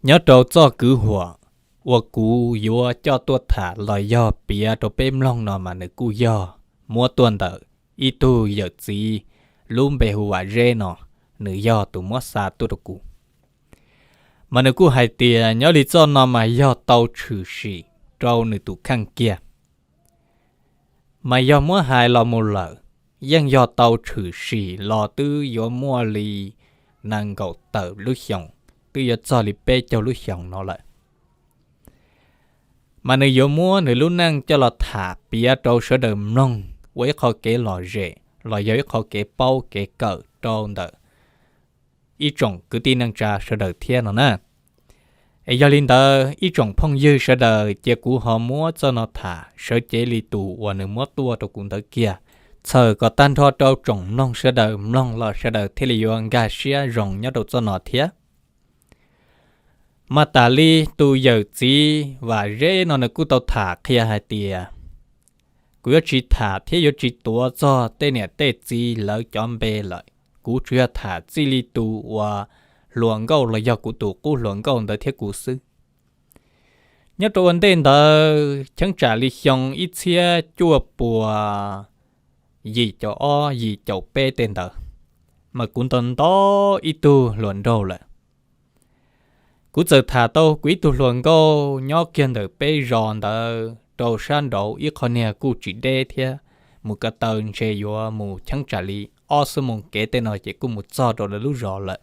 Nyob rau txoj kwv huam uas kuv yuav coj tuaj tham los yog piav rau peb mloog no mas nws kuj yog muab tuaj ntawm ib tug yawm txiv lub npe hu Vam Zeb no, nws yog tus muab xa tuaj rau kuv. Mas nws kuj hais tias nyob li txoj no mas yog tau tshwm sim rau nws tus kheej kiag. Mas yog muab hais los mus lawm, yeej yog tau tshwm sim los twb yuav muaj li nees nkaum tawm lub xyoos, twb yuav txog li peb caug lub xyoos no lawm. Mas nws yuav muab nws lub neej coj los tham piav rau sawv daws mloog ua ib qho kev lom zem los yog ib qho kev paub kev kawm rau ntawm ib tsoom kwv tij neej tsa sawv daws thiab no na. Es yog li ntawd ib tsoom phooj ywg sawv daws, cia kuv ho muab txoj no tham sawv cev li tus uas nws muab tuaj rau kuv ntawd kiag, txhawm kom tag nrho rau tsoom mloog sawv daws mloog los sawv daws thiaj li yuav nkag siab zoo nyob rau txoj no thiab. Mas tas li tus yawm txiv Vam Zeb no nws kuj tau tham qhia hais tias, kuv yuav tsis tham thiab yuav tsis tuav txog tej niam tej txiv lawv cov npe lawm, kuv tsuas yog tham txij li tus uas hluas nkauj los yog kuv tus qub hluas nkauj ntawd thiab kuv xwb. Nyob rau ua ntej ntawd cheeb tsam li xyoo ib txhiab cuaj puas yim caum ob yim caum peb tej ntawd, mas kuv nto nto ib tug hluas nraug lawm. Kuv txawm tham tau kuv ib tug hluas nkauj nyob kiag ntawm peb zos ntawd rau sab nraud ib qho niag kuj tsis deb thiab, mus ko taw ntshe yuav mus cheeb tsam li ob xuab moos kev tej no ces kuj mus txog rau lawv lub zos lawm.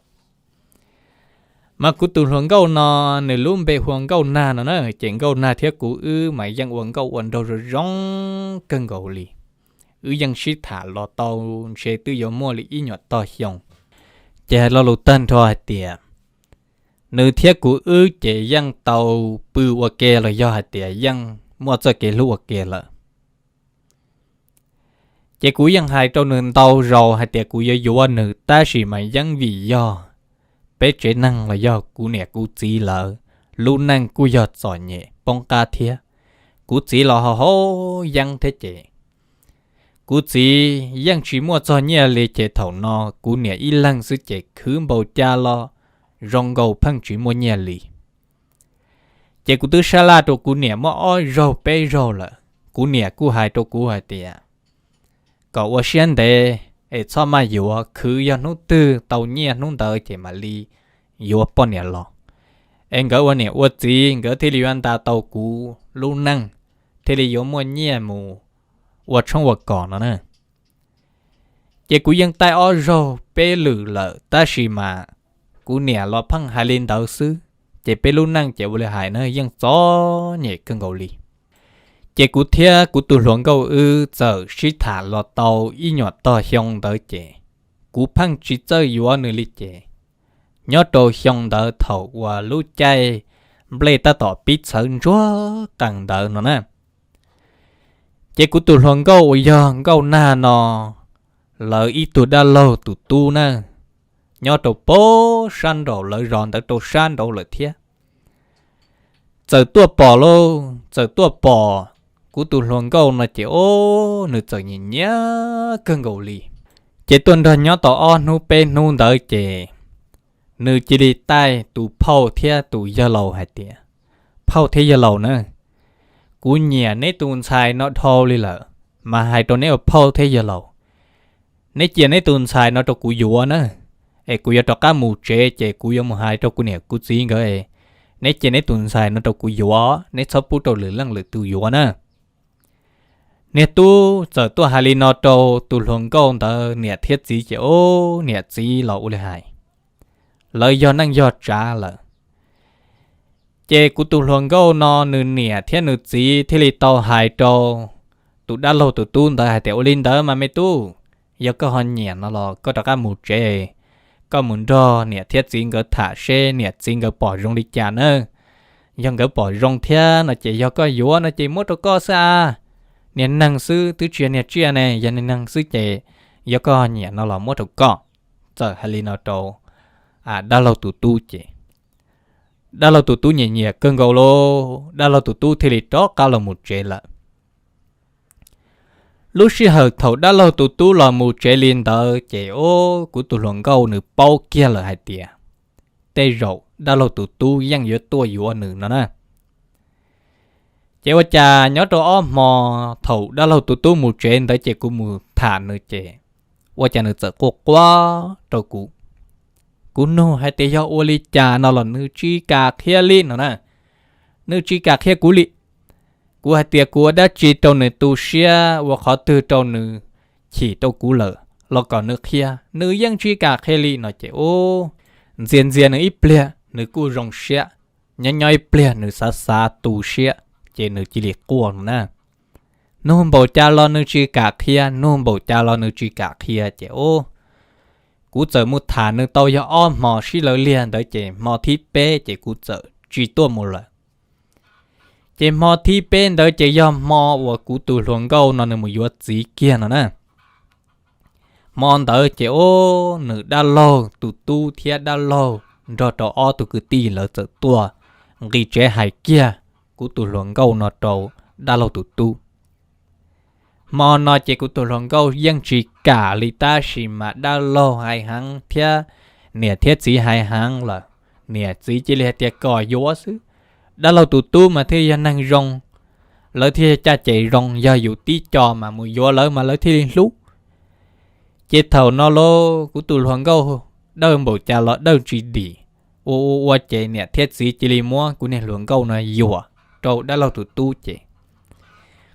Mas kuv tus hluas nkauj no, nws lub npe hu ua Nkauj Nag no na, ces Nkauj Nag thiab kuv wb mas yeej ua nkauj ua nraug zoo zoo kawg nkaus li. Wb yeej sib tham los tau ntshe twb yuav muaj li ib nyuam tog xyoo. Ces hais lo lus tag nrho hais tias, nws thiab kuv wb ces yeej tau pw ua ke los yog hais tias yeej muaj txoj kev hlub ua ke lawm. Ces kuv yeej hais rau nws ntau zaus hais tias kuv yuav yuav nws, tab sis mas yeej vim yog peb tsev neeg los yog kuv niam kuv txiv lawv lub neej kuj yog txom nyem poob qab thiab. Kuv txiv los ho haus yeeb thiab ces kuv txiv yeej tsis muaj txog nyiaj li, ces thaum no kuv niam ib leeg xwb ces khwv npaum cas los zoo nkaus pheej tsis muaj nyiaj li. Ces kuv twb sab laj rau kuv niam muaj ob zaug peb zaug lawm, kuv niam kuj hais rau kuv hais tias kom ua siab ntev es txhob maj yuav, khwv yog hnub twg tau nyiaj hnub ntawd ces mam li yuav poj niam los, es nkawd ua niam ua txiv nkawd thiaj li yuav nta tau kuv lub neej, thiaj li yuav muaj nyiaj mus ua tshoob ua kos no na. Ces kuv yeej taij ob zaug peb lwm lawm, tab sis mas kuv niam los pheej hais li ntawd xwb, ces peb lub neej ces ua li hais na yeej txom nyem kawg nkaus li. Ces kuv thiab kuv tus hluas nkauj wb txawm sib tham los tau ib nyuam tog xyoo ntawd ces kuv pheej tsis txawj yuav nws li ces, nyob rau xyoo ntawd thaum uas lub caij nplej tab tom pib txhawv ntsuag qees ntawd no na, ces kuv tus hluas nkauj uas yog Nkauj Nag no, lawv ib tug dab laug tus tub na, nyob rau pab sab nraum lawv zos ntawd rau sab nraud lawm thiab, txawm tuaj pom lauj, txawm tuaj pom kuv tus hluas nkauj no ces o, nws txawm nyiam nyiam kawg nkaus li. Ces tuaj nrog nyob tau ob hnub peb hnub ntawd ces nws cia li taij tus phauj thiab tus yawg laus hais tias, phauj thiab yawg laus na, kuv nyiam neb tus ntxhais no dhau li lawm, mas hais rau neb ua phauj thiab yawg laus, neb cia neb tus ntxhais no rau kuv yuav na, es kuv yuav rov qab mus tsev ces kuv yuav mus hais rau kuv niam kuv txiv nkawd, neb cia neb tus ntxhais no rau kuv yuav, neb txhob pub rau lwm leej lwm tus yuav na. Niag tub txawm tuaj hais li no rau tus hluas nkauj ntawd niam thiab txiv ces o, niam txiv los ua li hais, lawv yog neej yog tsav lawm. Ces kuv tus hluas nkauj no nws niam thiab nws txiv thiaj li tau hais rau tus dab laug tus tub ntawd hais tias, ua li ntawd mas me tub, yog koj ho nyiam no los koj rov qab mus tsev, koj mus nrog niam thiab txiv nkawd tham seb niam txiv nkawd pom zoo li cas na. Yog nkawd pom zoo thiab no ces yog koj yuav no ces muab rau koj xwb a. Niag neeg xwb twb tsis yog niag tsiaj ne, yog niag neeg xwb ces yog koj ho nyiam no los muab rau koj. Txawm hais li no rau dab laug tus tub ces dab laug tus tub nyiam nyiam kawg nkaus lauj, dab laug tus tub thiaj li rov qab los mus tsev lawm. Lub sij hawm thaum dab laug tus tub los mus tsev li ntawd ces o, kuv tus hluas nkauj nws paub kiag lawm hais tias tej zaum dab laug tus tub yeej yuav tuaj yuav nws no na. Ces ua cas nyob rau ob hmo thaum dab laug tus tub mus tsev ntawd ces kuv mus tham nws ces ua cas nws txawm quaj quaj rau kuv. Kuv nug hais tias yog ua li cas no los nws tsis kam qhia li no na. Nws tsis kam qhia kuv li. Kuv hais tias kuv ua dab tsi rau nws tu siab, ua qhov twg rau nws chim rau kuv lawm los kom nws qhia, nws yeej tsis kam qhia li no ces ub, ntxias ntxias nws ib pliag nws kuj zoo siab, nyob nyob ib pliag nws xav xav tu siab ces nws cia li quaj no na. Nug npaum cas los nws tsis kam qhia, nug npaum cas los nws tsis kam qhia ces ub, kuv txawm mus tham nws tau yog ob hmo sib law liag ntawd ces hmo thib peb ces kuv txawm tsis tuaj mus lawm. Ces hmo thib peb ntawd ces yog hmo uas kuv tus hluas nkauj no nws mus yuav txiv kiag no na. Hmo ntawd ces ub, nws dab laug tus tub thiab dab laug nrog rau ob tug kwv tij lawv txawm tuaj nqis tsev hais kiag kuv tus hluas nkauj no rau dab laug tus tub. Hmo no ces kuv tus hluas nkauj yeej tsis kam li tab sis mas dab laug hais heev thiab niam thiab txiv hais heev lawm, niam txiv cia li hais tias kom yuav xwb. Dab laug tus tub mas thiaj yog neeg zoo, lawv thiaj yog caj ces zoo, yog yus tib co mas mus yuav lawv mas lawv thiaj li hlub. Ces thaum no lauj kuv tus hluas nkauj dawj npaum cas los dawj tsis dim, ua ua ua ces niam thiab txiv cia li muab kuv niag hluas nkauj no yuam rau dab laug tus tub ces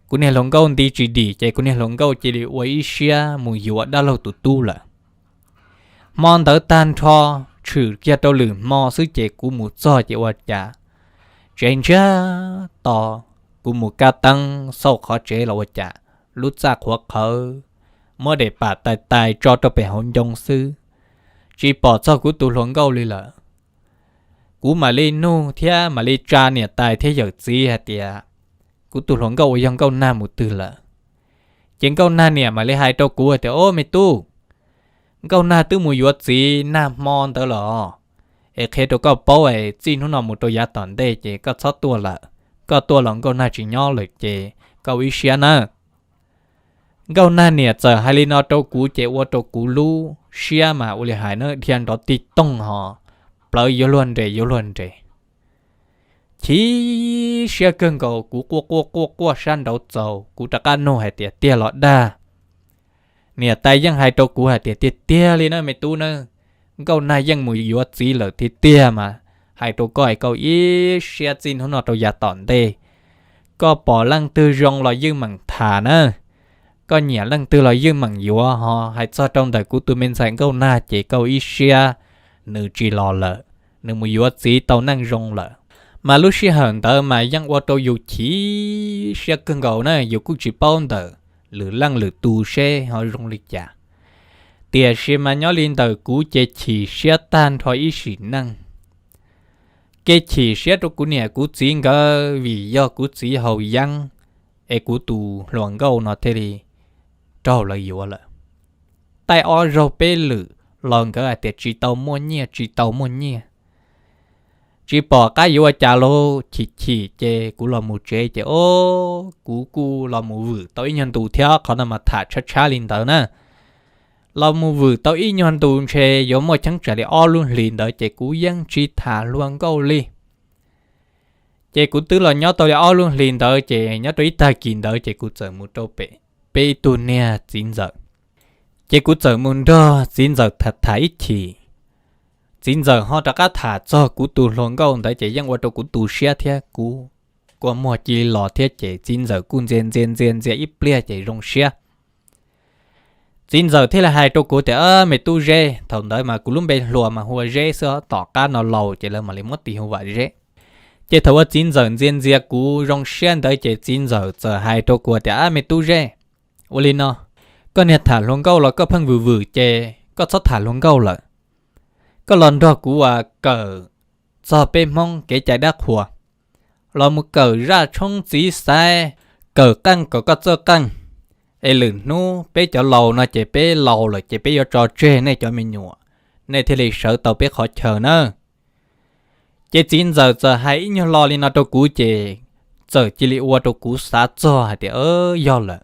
kuv niag hluas nkauj nti tsis dim ces kuv niag hluas nkauj cia li ua ib siab mus yuav dab laug tus tub lawm. Hmo ntawd tag nrho, tshwm kiag rau lwm hmo xwb ces kuv mus txog ces ua cas tsev ntsiag to, kuv mus kab teeb xauj qhov tsev los ua cas lub txaj qhuav qhawv, muab daim pam tais tais tso rau pem hauv ncoo xwb, tsis pom txog kuv tus hluas nkauj li lawm. Kuv mam li nug thiab mam li tsa niam tais thiab yawm txiv hais tias kuv tus hluas nkauj uas yog Nkauj Nag mus twg lawm. Ces Nkauj Nag niam mam li hais rau kuv hais tias, Ob, me tub, Nkauj Nag twb mus yuav txiv nag hmo ntawd lawm os. Es qhia rau koj paub es txij hnub no mus rau yav tom ntej ces koj txhob tuaj lawm. Koj tuaj los Nkauj Nag tsis nyob lawm ces koj ua ib siab nawb. Nkauj Nag niam txawm hais li no rau kuv ces ua rau kuv lub siab mas ua li hais na dhia nrov tig toog ho plawv yuav luag nres yuav luag nres. Chim siab kawg nkaus, kuv quaj quaj quaj quaj sab nraud txaus, kuv rov qab nug hais tias, Tiag los dag? Niam tais yeej hais rau kuv hais tias, Tiag tiag li na me tub na, Nkauj Nag yeej mus yuav txiv lawm tiag tiag mas hais rau koj es koj ib siab txij hnub no rau yav tom ntej. Koj pom leej twg zoo los yeej meem tham na, koj nyiam leej twg los yeej meem yuav ho. Hais txog rau ntawm kuv tus me ntxhais Nkauj Nag ces koj ib siab, nws tsis los lawm, nws mus yuav txiv tau neej zoo lawm. Mas lub sij hawm ntawd mas yeej ua rau yus chim siab kawg nkaus na, yus kuj tsis paub ntawm lwm leej lwm tus seb ho zoo li cas. Tiam sis mas nyob li ntawm kuv ces chim siab tag nrho ib sim neej. Kev chim siab rau kuv niam kuv txiv nkawd vim yog kuv txiv haus yeeb es kuv tus hluas nkauj no thiaj li raug lawv yuav lawm. Taij ob zaug peb lwm los nkawd hais tias tsis tau muaj nyiaj, tsis tau muaj nyiaj. Tsis pom qab yuav ua cas lauj, chim chim ces kuv los mus tsev ces ob, kuv kuj los mus vwm tau ib nyuag ntus thiab, qhov no mas tham tshab tshab li ntawd na. Los mus vwm tau ib nyuag ntus ntshe yuav muaj cheeb tsam li ob lub hlis ntawd ces kuv yeej tsis tham hluas nkauj li. Ces kuv twb los nyob tau li ob lub hlis ntawd ces nyob rau ib tag kis ntawd ces kuv txawm mus rau pem peb ib tug niag txiv ntxawm. Ces kuv txawm mus nrog txiv ntxawm tham tham ib chim. Txiv ntxawm ho rov qab tham txog kuv tus hluas nkauj ntawd ces yeej ua rau kuv tu siab thiab kuv kua muag cia li los thiab ces txiv ntxawm kuj ntxias ntxias ntxias ntxias ib pliag ces zoo siab. Txiv ntxawm thiaj li hais rau kuv tias, Me tub Zeb, thaum ntawd mas kuv lub npe hluas mas hu ua Zeb xwb, tom qab no laus ces lawv mam li muab tis hu ua Zeb. Ces thaum uas txiv ntxawm ntxias ntxias kuv zoo siab ntawd ces txiv ntxawm txawm hais rau kuv tias, Ab, me tub Zeb, ua li no, koj niag tham hluas nkauj los koj pheej vwm vwm ces koj txhob tham hluas nkauj lawm. Koj los nrog kuv uas kawm txog peb Hmoob kev cai dab qhuas, los mus kawm zaj tshoob txiv xaiv, kawm qeej kom koj txawj qeej. Es lwm hnub peb cov laus no ces peb laus lawm ces peb yuav tso tseg nej cov me nyuam, nej thiaj li sawv tau peb qhov chaw nawb. Ces txiv ntxawm txawm hais ib nyuag lo li no rau kuv ces txawm cia li ua rau kuv xav txog hais tias, Yog lawm.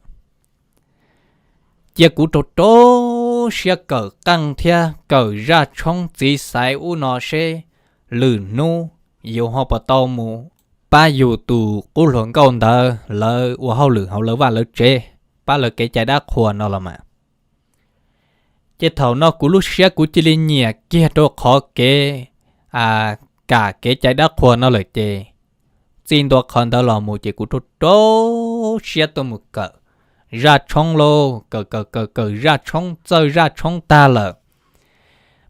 Cia kuv rau rau siab kawm qeej thiab kawm zaj tshoob txiv xaiv ub no seb lwm hnub yus ho puas tau mus pab yus tus qub hluas nkauj ntawd lawv ua hauj lwm hauv lawv vaj lawv tsev, pab lawv kev cai dab qhuas no los mas. Ces thaum no kuv lub siab kuv cia li nyiam kiag rau qhov kev, a, kam kev cai dab qhuas no lawm ces txij ntua qhov ntawd los mus ces kuv rau rau siab tuaj mus kawm zaj tshoob lauj, kawm kawm kawm kawm zaj tshoob, txawj zaj tshoob tag lawm,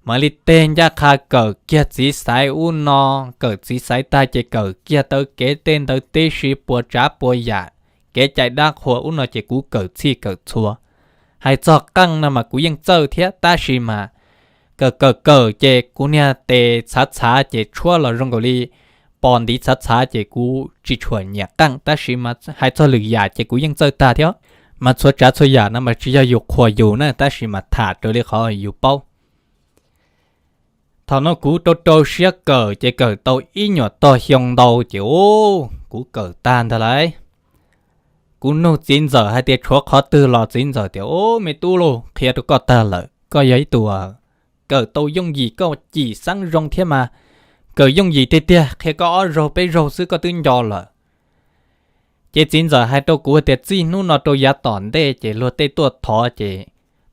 mam li teg ncaj qha kawm kiag txiv xaiv ub no, kawm txiv xaiv tag ces kawm kiag taw kev tej ntawd tib si puas tsav puas yam, kev cai dab qhuas ub no ces kuv kawm txhij kawm txhua. Hais txog qeej no mas kuv yeej txawj thiab tab sis mas kawm kawm kawm ces kuv niag tes txhav txhav ces tshuab los zoo nkaus li pos ntiv txhav txhav ces kuv tsis tshua nyiam qeej, tab sis mas hais txog lwm yam ces kuv yeej txawj tag thiab. Mas txhua tsav txhua yam no mas tsis yog yus qhuas yus na, tab sis mas tham raws li qhov yus paub. Thaum no kuv rau rau siab kawm ces kawm tau ib nyuam tog xyoo ntau ces, u, kuv kawm tag ntag lauj. Kuv nug txiv ntxawm hais tias tshuav qhov twg los txiv ntxawm tias, u, me tub lauj, qhia rau koj tag lawm, koj yog ib tug kawm tau yooj yim, koj cim xeeb zoo thiab mas, kawm yooj yim tiag tiag, qhia koj ob zaug peb zaug xwb koj twb nco lawm. Ces txiv ntxawm hais rau kuv tias txij hnub no rau yav tom ntej ces luag tej tuaj thov ces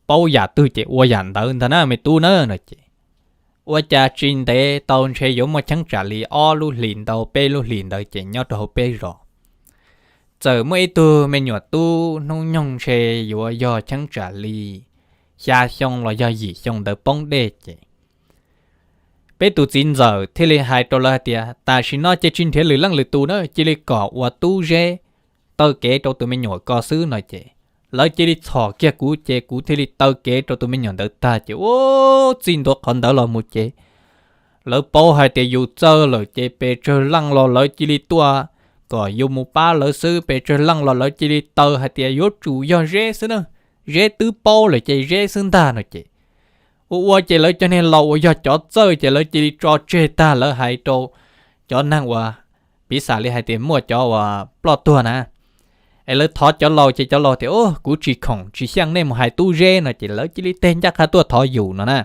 paub yam twg ces ua yam ntawd ntag na me tub na no ces, ua cas tsis ntev tau ntshe yuav muaj cheeb tsam li ob lub hlis ntau peb lub hlis ntawd ces nyob rau hauv peb zos txawm muaj ib tug me nyuam tub hnub nyoog ntshe yuav yog cheeb tsam li xya xyoo los yog yim xyoo ntawd poob dej ces peb tus txiv ntxawm thiaj li hais rau lawv hais tias tam sim no ces tsis nrhiav lwm leej lwm tus na, cia li kom ua Tub Zeb taw kev rau tus me nyuam ko xwb no ces lawv cia li txhom kiag kuv ces kuv thiaj li taw kev rau tus me nyuam ntawd tag ces, u, txij ntua qhov ntawd los mus ces lawv paub hais tias yus txawj lawm ces pes tsawg leej los lawv cia li tuaj kom yus mus pab lawv xwb, pes tsawg leej los lawv cia li taw hais tias yuav tsum yog Zeb xwb na, Zeb twb paub lawm ces Zeb xwb ntag no ces ua ua ces lawv cov niag laus uas yog cov txawj ces lawv cia li tso tseg tag, lawv hais rau cov neeg uas piv xam li hais tias muaj cov uas ploj tuag na, es lawv thov cov laus ces cov laus tias, u, kuv tsis khoom tsis xyeej nej mus hais Tub Zeb no ces lawv cia li teg ncaj qha tuaj thov yus no na.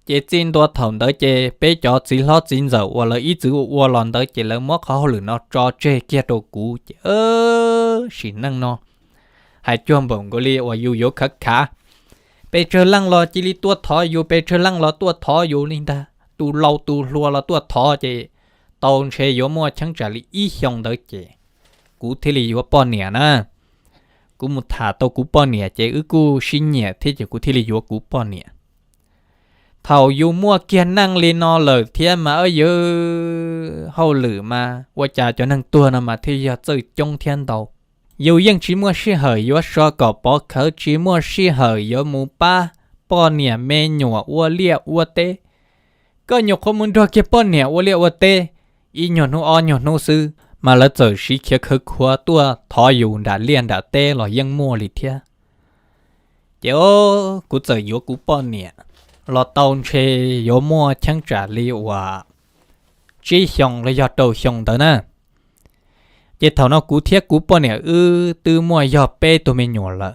Ces txij ntua thaum ntawd ces peb cov txiv hlob txiv ntxawm uas lawv ib txwm ua ua los ntawd ces lawv muab qhov hauj lwm no tso tseg kiag rau kuv ces sim neej no hais cuag npaum nkaus li uas yus yuav khav khav, pes tsawg leej los cia li tuaj thov yus, pes tsawg leej los tuaj thov yus li ntag, tus laus tus hluas los tuaj thov ces tau ntshe yuav muaj cheeb tsam li ib xyoo ntawd ces kuv thiaj li yuav poj niam na. Kuv mus tham tau kuv poj niam ces wb kuj sib nyiam thiab ces kuv thiaj li yuav kuv poj niam. Thaum yus muaj kiag neej li no lawm thiab mas, yus hauj lwm mas ua cas cov neeg tuag no mas thiaj yog txawj coob thiab ntau. Yus yeej tsis muaj sij hawm yuav so kom pov khawv, tsis muaj sij hawm yuav mus pab poj niam me nyuam ua liaj ua teb. Koj nyuam qhuav mus nrog kiag poj niam ua liaj ua teb ib nyuag hnub ob nyuag hnub xwb mas lawv txawm siv khiav khawv khuav tuaj thov yus nram liaj nram teb los yeej muaj li thiab. Ces o, kuv txawm yuav kuv poj niam los tau ntshe yuav muaj cheeb tsam li uas tsib xyoo los yog rau xyoo ntawd na. Ces thaum no kuv thiab kuv poj niam wb twb muaj yog peb tug me nyuam lawm.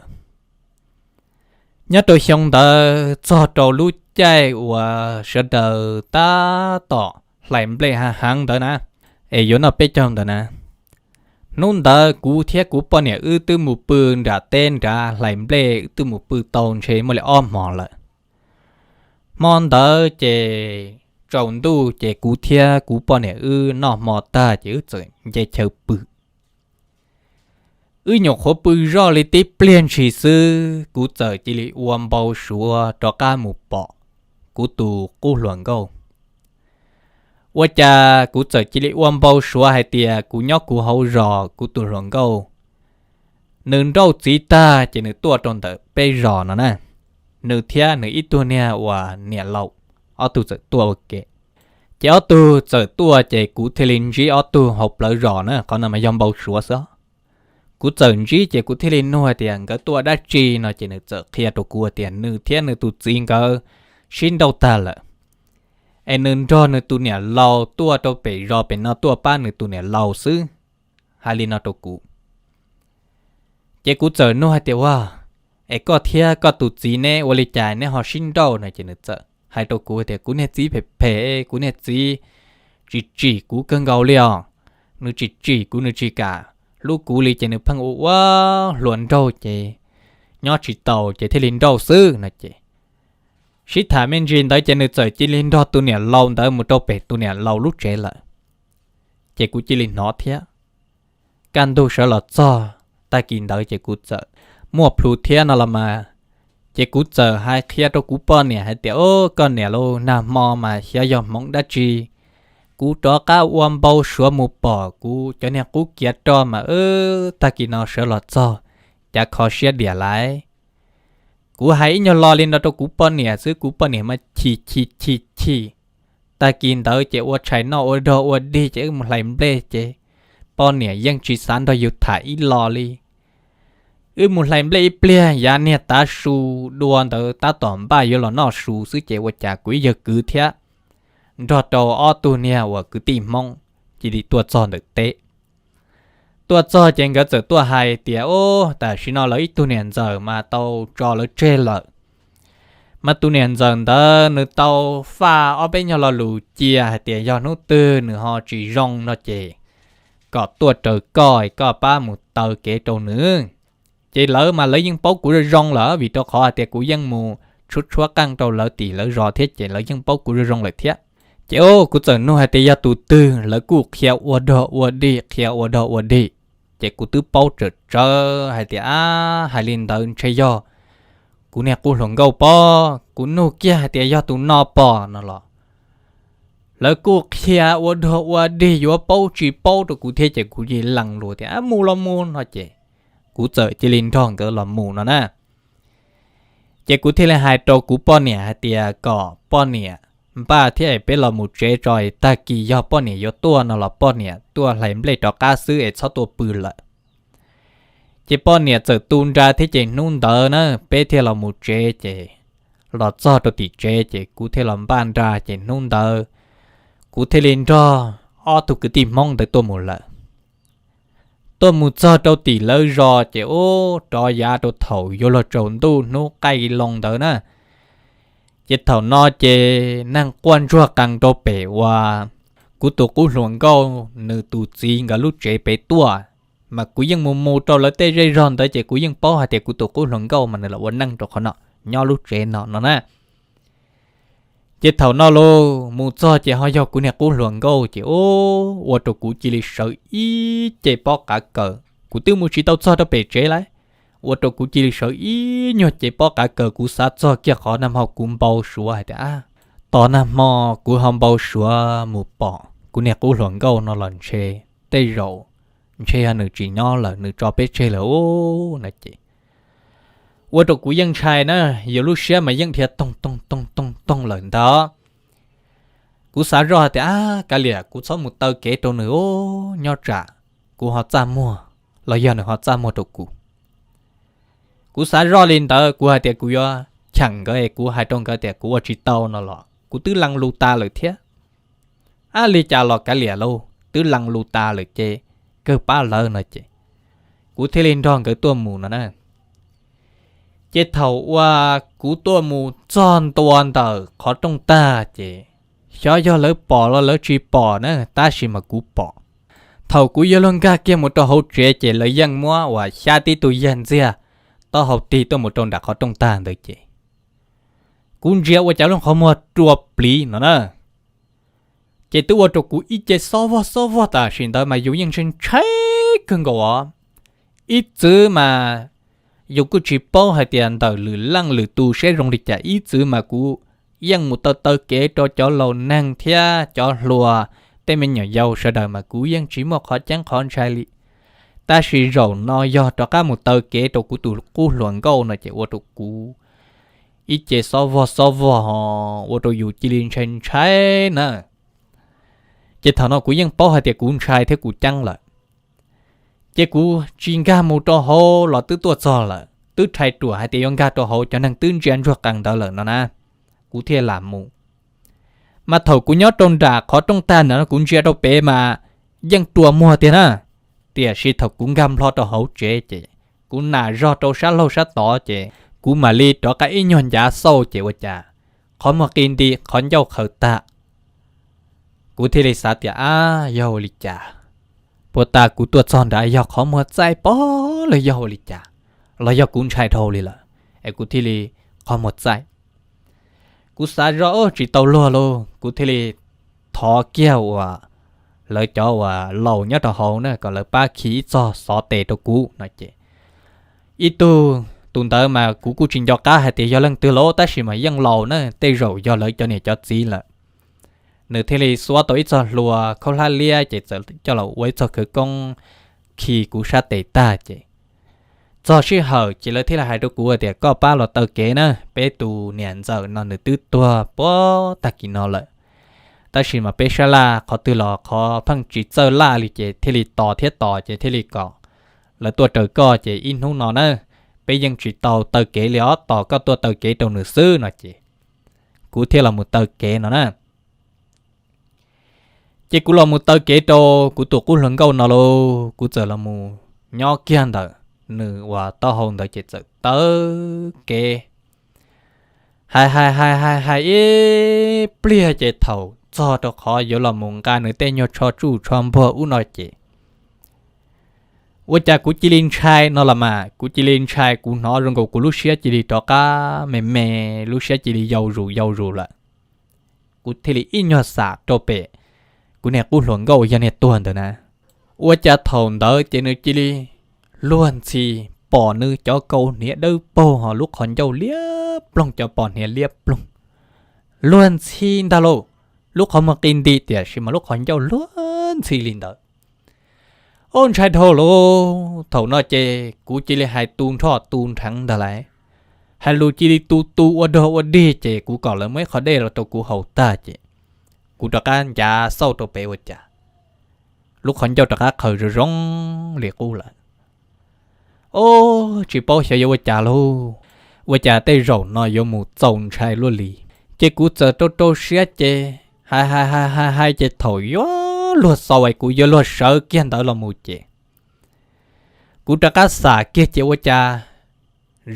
Nyob rau xyoo ntawd txog rau lub caij uas sawv daws tab tom hlais nplej hav heev ntawd na, es yuav noj peb caug ntawd na, hnub ntawd kuv thiab kuv poj niam wb twb mus pw nram teb nrad hlais nplej, wb twb mus pw tau ntshe muaj li ob hmo lawm. Hmo ntawd ces tsaus ntuj ces kuv thiab kuv poj niam wb noj hmo tag ces wb txawm nce chaw pw. Wb nyuam qhuav pw zoj li tib pliag ntshis xwb kuv txawm cia li ua npau suav rov qab mus pom kuv tus qub hluas nkauj. Ua cas kuv txawm cia li ua npau suav hais tias kuv nyob kuv hauv zos, kuv tus hluas nkauj nws nrauj txiv tag ces nws tuaj rau ntawm peb zos no na. Nws thiab nws ib tug niag uas niam laus, ob tug txawm tuaj ua ke. Ces ob tug txawm tuaj ces kuv thiaj li ntsib ob tug hauv plawv zos na, qhov no mas yog npau suav xwb. Kuv txawm ntsib ces kuv thiaj li nug hais tias nkawd tuaj dab tsi no ces nws txawm qhia rau kuv tias nws thiab nws tus txiv nkawd sib nrauj tag lawm, es nws nrog nws tus niam laus tuaj rau pem zos pem no tuaj pab nws tus niam laus xwb, hais li no rau kuv. Ces kuv txawm nug hais tias, ua, es koj thiab koj tus txiv neb ua li cas neb ho sib nrauj no ces nws txawm hais rau kuv tias kuv niag txiv phem phem, kuv niag txiv tsis tsim kuv kawg nkaus li os. Nws tsis tsim kuv, nws tsis kam hlub kuv li ces nws pheej ua ua hluas nraug ces nyob tsis taus ces thiaj li nrauj xwb no ces sib tham me ntsis ntawd ces nws txawm cia li nrog tus niam laus ntawd mus rau pem tus niam laus lub tsev lawm. Ces kuv cia li hnov thiab. Kaj ntug sawv los txog tag kis ntawd ces kuv txawm muaj plhus thiab no los mas, ces kuv txawm hais qhia rau kuv poj niam hais tias, Au, koj niam lauj, nag hmo mas xyov yog hmoov dab tsi, kuv rov qab ua npau suav mus pom kuv cov niag qub kiav roj mas tag kis no sawv los txog cav kho siab diam lawm. Kuv hais ib nyuag lo li no rau kuv poj niam xwb, kuv poj niam mas chim chim chim chim. Tag kis ntawd ces ua tshais noj ua dog ua dig ces wb mus hlais nplej ces poj niam yeej tsis xav nrog yus tham ib lo li. Wb mus hlais nplej ib pliag yav niag tav su dua ntawd tab tom npaj yuav los noj su xwb ces ua cas kuv ib yawg kwv thiab nrog rau ob tug niag uas kwv tij Hmoob cia li tuaj txog ntawm teb. Tuaj txog ces nkawd txawm tuaj hais tias, Ub, tam sim no lawv ib tug niam ntxawm mas tau tso lawv tseg lawm. Mas tus niam ntxawm ntawd nws tau faj ob peb nyuag lo lus cia hais tias yog hnub twg nws ho tsis zoo no ces kom tuaj raws koj, koj pab mus taw kev rau nws. Ces lawv mas lawv yeej paub kuv zoo zoo lawm vim rau qhov hais tias kuv yeej mus tshuab tshuab qeej rau lawv tim lawv zos thiab ces lawv yeej paub kuv zoo zoo lawm thiab. Ces kuv txawm nug hais tias yog tus twg, lawv kuj qhia ua dog ua dig, qhia ua dog ua dig. Ces kuv twb paub tsawm tsawv hais tias, Ab, hais li ntawd ntshe yog kuv niag qub hluas nkauj pob. Kuv nug kiag hais tias yog tus no pob no los lawv kuj qhia ua dog ua dig yuav paub tsis paub rau kuv thiab ces kuv cia li lees lus tias, Ab, mus los mus no ces kuv txawm cia li nrog nkawd los mus no na. Ces kuv thiaj li hais rau kuv poj niam hais tias kom poj niam npaj thiab es peb los mus tsev tso es tag kis yog poj niam yuav tuaj no los poj niam tuaj hlais nplej rov qab xwb es txhob tuaj pw lawm. Ces poj niam txawm tu nra thiab ces hnub ntawd na peb thiaj los mus tsev ces los txog rau tim tsev ces kuv thiaj los npaj nra ces hnub ntawd kuv thiaj li nrog ob tug kwv tij Hmoob ntawd tuaj mus lawm. Tuaj mus txog rau tim lawv zos ces ub rov yav rau thaum yuav luag tsaus ntuj hnub qaij loo ntawd na. Ces thaum no ces neeg quaj ntsuag qees rau pem uas kuv tus qub hluas nkauj nws tus txiv nkawd lub tsev pem tuaj, mas kuv yeej mus mus rau lawv tej zej zog ntawd ces kuv yeej paub hais tias kuv tus qub hluas nkauj mas nws los ua neej rau qhov no, nyob lub tsev no no na. Ces thaum no los mus txog ces ho yog kuv niag qub hluas nkauj ces ub ua rau kuv cia li sawv ib ce pob qav kaws. Kuv twb mus tsis tau txog rau pem tsev lawm, ua rau kuv cia li sawv ib nyuag ce pob qav kaws. Kuv xav txog kiag qhov nag hmo kuv npau suav hais tias, Ab, tos nag hmo kuv ho npau suav mus pom kuv niag qub hluas nkauj no los ntshe tej zaum ntshe yog nws tsis nyob lawm, nws tso peb tseg lawm ub no ces ua rau kuv yeej ntshai na, yus lub siab mas yeej dhia toog toog toog toog toog lawm ntag. Kuv xav zoj hais tias, Ab, kav liam, kuv txhob mus taw kev rau nws ub, nyob tsam kuv ho txaj muag los yog nws ho txaj muag rau kuv. Kuv xav zoj li ntawd, kuv hais tias kuv yuav cheem nkawd es kuv hais rau nkawd tias kuv ua tsis tau no los kuv twb lees lus tas lawm thiab. Ab, li cas los kav liam lauj, twb lees lus tas lawm ces kawg pab lawv no ces kuv thiaj li nrog nkawd tuaj mus no na. Ces thaum uas kuv tuaj mus txog ntua ntawm qhov rooj tag ces xyov yog lawv pom los lawv tsis pom na, tab sis mas kuv pom. Thaum kuv yuav luag nkag kiag mus rau hauv tsev ces lawv yeej muab uas xyab tib tug yag ntxiag taub hau tig tuaj mus rau nram qhov rooj tag ntawd ces kuv ntsia ua cas lub qhov muag rua pliv no na. Ces twb ua rau kuv ib ce xob vog xob vog tam sim ntawd mas yus yeej ntshai ntshai kawg nkaus os. Ib txwm mas yus kuj tsis paub hais tias ntawm lwm leej lwm tus seb zoo li cas, ib txwm mas kuv yeej mus taw taw kev rau cov laus neeg thiab cov hluas, tej me nyuam yaus sawv daws mas kuv yeej tsis muaj qhov ceeb qhov ntshai li. Tab sis zaum no yog rov qab mus taw kev rau kuv tus qub hluas nkauj no ces ua rau kuv ib ce xob vog xob vog ho ua rau yus cia li ntshai ntshai na. Ces thaum no kuv yeej paub hais tias kuv ntshai thiab kuv ceeb lawm. Ces kuv tsis nkag mus rau hauv los twb tuaj txog lawm, twb rhais ruam hais tias yuav nkag rau hauv cov neeg twb ntsia ntsuag qees ntawd lawm no na, kuv thiaj lam mus. Mas thaum kuv nyob rau nram qhov rooj tag ntawd no kuv ntsia rau pem mas yeej rua muag tiag na. Tiam sis thaum kuv nkag nplho rau hauv tsev ces kuv nam zog rau sab laug sab tod ces kuv mam li rov qab ib nyuag ncav xauj ces ua cas qhov muag qi nti, qhov ncauj qhawv tag. Kuv thiaj li xav tias, ab, yog ua li cas? Puag ta kuv tuaj txog nrad yog qhov muag txaij pog los yog ua li cas? Los yog kuv ntshai dhau li lawm es kuv thiaj li qhov muag txaij? Kuv xav zoj tsis tau luag lauj, kuv thiaj li thov kiag uas lawv cov uas laus nyob rau hauv na kom lawv pab khi ib txog xov tes rau kuv no ces ib tug, tus ntawd mas kuv kuj tsis nco qab hais tias yog leej twg lauj, tab sis mas yeej laus na, tej zaum yog lawv cov niam cov txiv lawm. Nws thiaj li xuab tau ib txog hlua khaub hlab liab ces txawm coj los ua ib txog khawv koob khi kuv sab tes tag ces txog sij hawm ces lawv thiaj li hais rau kuv tias koj pab los taw kev na, peb tus niam ntxawm no nws twb tuag puag tag kis no lawm, tab sis mas peb sab laj qhov twg los qhov pheej tsis txawj laj li ces thiaj li tos thiab tos ces thiaj li kom lawv tuaj raws koj ces ib hnub no na, peb yeej tsis tau taw kev li os, tos koj tuaj taw kev rau nws xwb no ces kuv thiaj los mus taw kev no na. Ces kuv los mus taw kev rau kuv tus qub hluas nkauj no lauj, kuv txawm los mus nyob kiag ntawm nws uas taub hau ntawd ces txawm taw kev hais hais hais hais hais ib pliag ces thaum txog rau qhov yuav los mus nqa nws tej nyuag tsho tsuj tsho npuag ub no ces ua cas kuv cia li ntshai no los mas, kuv cia li ntshai, kuv hnov zoo nkaus kuv lub siab cia li rov qab me me, lub siab cia li yau zus yau zus lawm. Kuv thiaj li ib nyuag xam rau pem kuv niag qub hluas nkauj yog niag tuag ntawd na. Ua cas thaum ntawd ces nws cia li luag ntxhi, pom nws cov kaus hniav dawb paug ho lub qhov ncauj liab ploog, cov pos hniav liab ploog, luag ntxhi ntag lauj. Lub qhov muag qi nti tiam sis mas lub qhov ncauj luag ntxhi li ntawd. Ub, ntshai dhau lauj, thaum no ces kuv cia li hais tu nrhoj tu nrheev ntag lauj, hais lus cia li tu tu ua dog ua dig ces kuv kom lawv muab ib qho dej los rau kuv haus tag ces kuv rov qab ncav xauj rau pem ua cas lub qhov ncauj rov qab qhaws zoo zoo li qub lawm. Ub, tsis paub xyov yuav ua cas lauj, ua cas tej zaum no yuav mus txaus ntshai luaj li. Ces kuv txawm rau rau siab ces hais hais hais hais hais ces thaum yuav luag xaus es kuv yuav luag sawv kiag ntawd los mus ces kuv rov qab xam kiag ces ua cas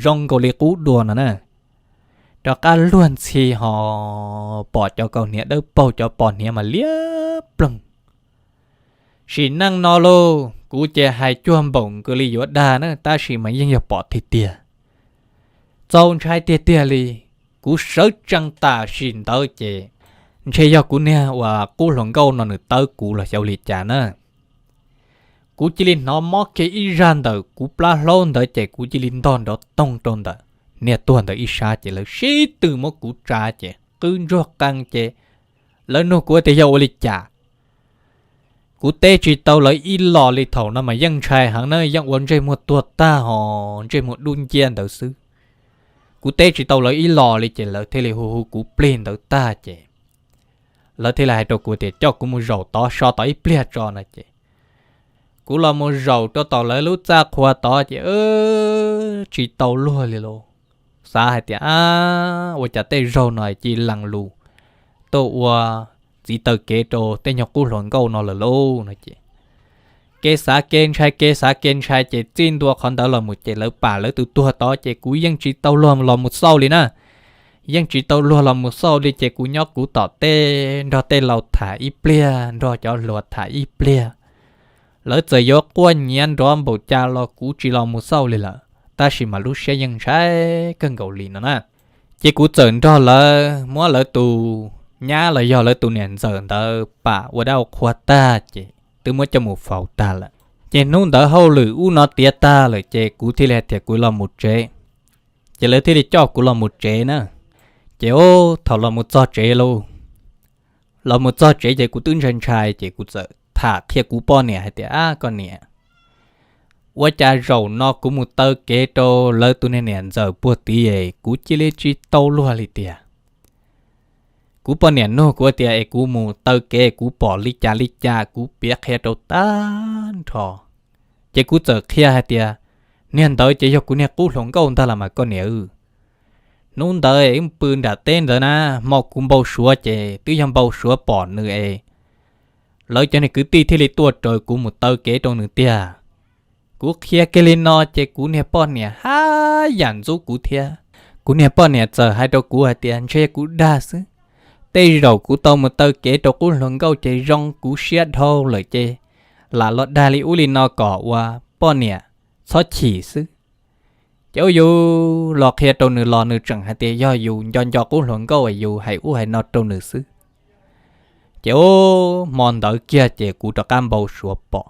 zoo nkaus li qub dua no na, rov qab luag ntxhi ho pom cov kaus hniav dawb paug, cov pos hniav mas liab ploog. Sim neej no lauj, kuv ces hais cuag npaum nkaus li yuav dag na, tab sis mas yeej yog pom tiag tiag. Txaus ntshai tiag tiag li. Kuv sawv tsees tam sim ntawd ces ntshe yog kuv niag uas qub hluas nkauj no nws tawb kuv los xyov li cas na. Kuv cia li hnov mob kiag ib zaj ntawm kuv plab hlaub ntawd ces kuv cia li ntog nrov toog rau ntawm niag tuag ntawd ib sab ces lawv sib tw muab kuv tsa ces qw ntsuag qees ces lawv nug kuv tias yog ua li cas. Kuv teb tsis tau lawv ib los li, thaum no mas yeej ntshai heev na, yeej ua ntsej muag tuag tag ho ntsej muag dub nciab ntawd xwb. Kuv teb tsis tau lawv ib los li ces lawv thiaj li hu hu kuv plig ntawd tag ces lawv thiaj li hais rau kuv tias coj kuv mus zaum tod so tod ib pliag tso no ces kuv los mus zaum rau tom lawv lub txaj qhua tod ces tsis tau luag li lauj. Xav hais tias ab, ua cas tej zaug no cia li lees lus tuaj ua txiv taw kev rau tej nyuag qub hluas nkauj no lawm lauj no ces kev xav kev ntshai, kev xav kev ntshai ces txij ntua qhov ntawd los mus ces lawv pam lawv tus tuag tod ces kuv yeej tsis tau luag los mus xauj li na. Yeej tsis tau luag los mus xauj li ces kuv nyob kuv tom tej nrog tej laus tham ib pliag, nrog cov hluas tham ib pliag. Lawv txawm yuav quaj nyiav nrov npaum cas los kuv tsis los mus xauj li lawm, tab sis mas lub siab yeej ntshai kawg nkaus li no na. Ces kuv txawm nrog lawv muab lawv tus nyab los yog lawv tus niam ntxawm ntawd pam ua dab ua qhua tag ces twb muab coj mus faus tag lawm. Ces hnub ntawd hauj lwm ub no tiav tag lawm ces kuv thiaj li hais tias kuv los mus tsev. Ces lawv thiaj li coj kuv los mus tsev na. Ces ub, thaum los mus txog tsev lauj, los mus txog tsev ces kuv twb ntshai ntshai ces kuv txawm tham qhia kuv poj niam hais tias ab, koj niam, ua cas zaum no kuv mus taw kev rau lawv tus niag niam ntxawm puag tid es kuv cia li tsis tau luag li tiag. Kuv poj niam nug kuv tias es kuv mus taw kev kuv pom li cas li cas kuv piav qhia rau tag nrho. Ces kuv txawm qhia hais tias niag ntawd ces yog kuv niag qub hluas nkauj ntag los mas koj niam. Hnub ntawd wb pw nram teb ntawd na, hmo kuv npau suav ces twb yog npau suav pom nws es lawv cov niag kwv tij thiaj li tuaj raws kuv mus taw kev rau nws tiag. Kuv qhia kiag li no ces kuv niag poj niam haj yam ntxub kuv thiab. Kuv niag poj niam txawm hais rau kuv hais tias ntshe kuv dag xwb. Tej zaum kuv tau mus taw kev rau qub hluas nkauj ces zoo kuv siab dhau lawm ces lam los dag li ub li no kom ua poj niam txhob chim xwb. Ces ua yus los qhia rau nws los nws tseem hais tias yog yus nco nco qub hluas nkauj yus hais ub hais no rau nws xwb. Ces ub hmo ntawd kiag ces kuv rov qab npau suav pom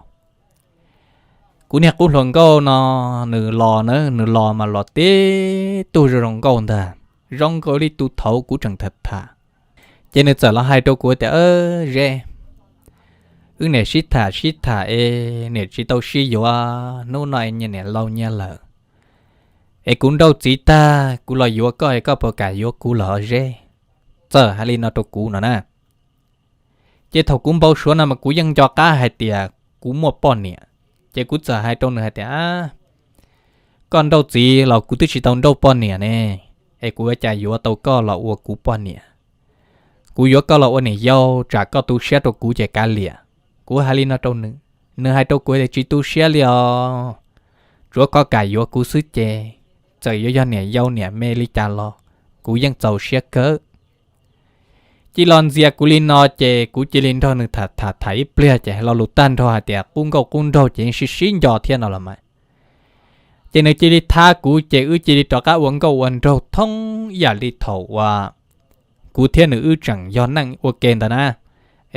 kuv niag qub hluas nkauj no, nws los na, nws los mas los tib tug zoo nkauj ntag, zoo nkaus li tus thaud kuv tseem tham tham. Ces nws txawm los hais rau kuv tias, Zeb, wb niam sib tham sib tham es niam tsis tau sib yuav, hnub no es nyias niam laus nyias lawm, es kuv nrauj txiv tag kuv los yuav koj es koj puas kam yuav kuv lawm Zeb? Txawm hais li no rau kuv no na. Ces thaum kuv npau suav no mas kuv yeej nco qab hais tias kuv muaj poj niam, ces kuv txawm hais rau nws hais tias, Koj nrauj txiv los kuv twb tsis tau nrauj poj niam ne, es kuv ua cas yuav tau koj los ua kuv poj niam? Kuv yuav koj los ua niam yau tsam koj tu siab rau kuv ces kav liam. Kuv hais li no rau nws, nws hais rau kuv tias tsis tu siab li os, tsuav koj kam yuav kuv xwb ces txawm yuav yog niam yau niam me li cas los kuv yeej txaus siab kawg. Cia los ntxias kuv li no ces kuv cia li nrog nws tham tham tham ib pliag ces hais lo lus tag nrho hais tias qub nkauj qub nraug ces yeej sib sib nco thiab no los mas. Ces nws cia li thab kuv ces wb cia li rov qab ua nkauj ua nraug thoob ib yam li thaum uas kuv thiab nws wb tseem yog neej ua ke ntawd na.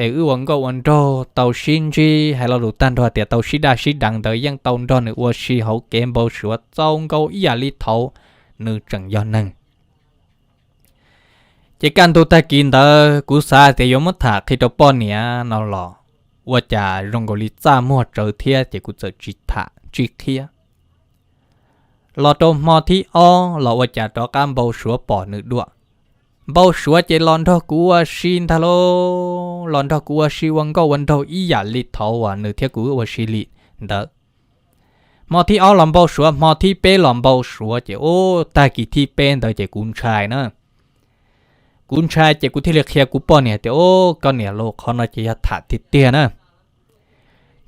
Es wb ua nkauj ua nraug tau sib ntsib hais lo lus tag nrho tias tau sib daj sib deev ntawd yeej tau nrog nws ua si hauv kev npau suav txaus nkauj ib yam li thaum nws tseem yog neeg. Ces kaj ntug tag kis ntawd kuv xav tias yuav muab tham qhia rau poj niam no los ua cas zoo nkaus li txaj muag tsawv thiab ces kuv txawm tsis tham tsis qhia. Los rau hmo thib ob los ua cas rov qab npau suav pom nws dua. Npau suav ces los nrog kuv ua si ntag lauj, los nrog kuv ua si ua nkauj ua nraug ib yam li thaum uas nws thiab kuv ua si li ntawd. Hmo thib ob los npau suav, hmo thib peb los npau suav ces ub tag kis thib peb ntawd ces kuv ntshai na. Kuv ntshai ces kuv thiaj li qhia kuv poj niam tias, Ub, koj niam lauj, qhov no ces yog tham tiag tiag na.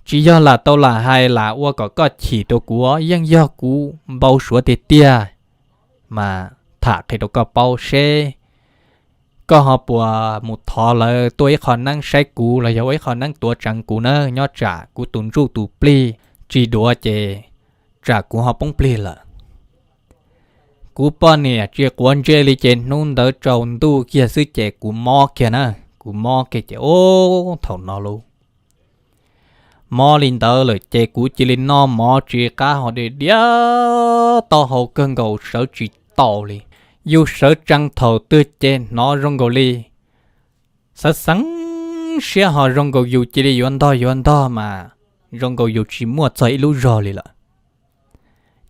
Tsis yog lam tau lam hais lam ua kom koj chim rau kuv, yeej yog kuv npau suav tiag tiag. Mas tham qhia rau koj paub seb koj ho puas mus thov lawv tuaj ib qho neeb saib kuv los yog ua ib qho neeb tuav tseev kuv na, nyob tsam kuv tus ntsuj tus plig tsis duav ces tsam kuv ho poob plig lawm. Kuv poj niam tsis quav ntsej li ces hnub ntawd tsaus ntuj kiag xwb ces kuv mob kiag na, kuv mob kiag ces ub thaum no lauj, mob li ntawd lawm ces kuv cia li noj mov tsis qab ho diav diav taub hau kawg nkaus sawv tsis tau li. Yus sawv tsees thaum twg ces hnov zoo nkaus li xav xeev siab ho zoo nkaus yus cia li yuav ntog yuav ntog mas zoo nkaus yus tsis muaj txog ib lub zog li lawm.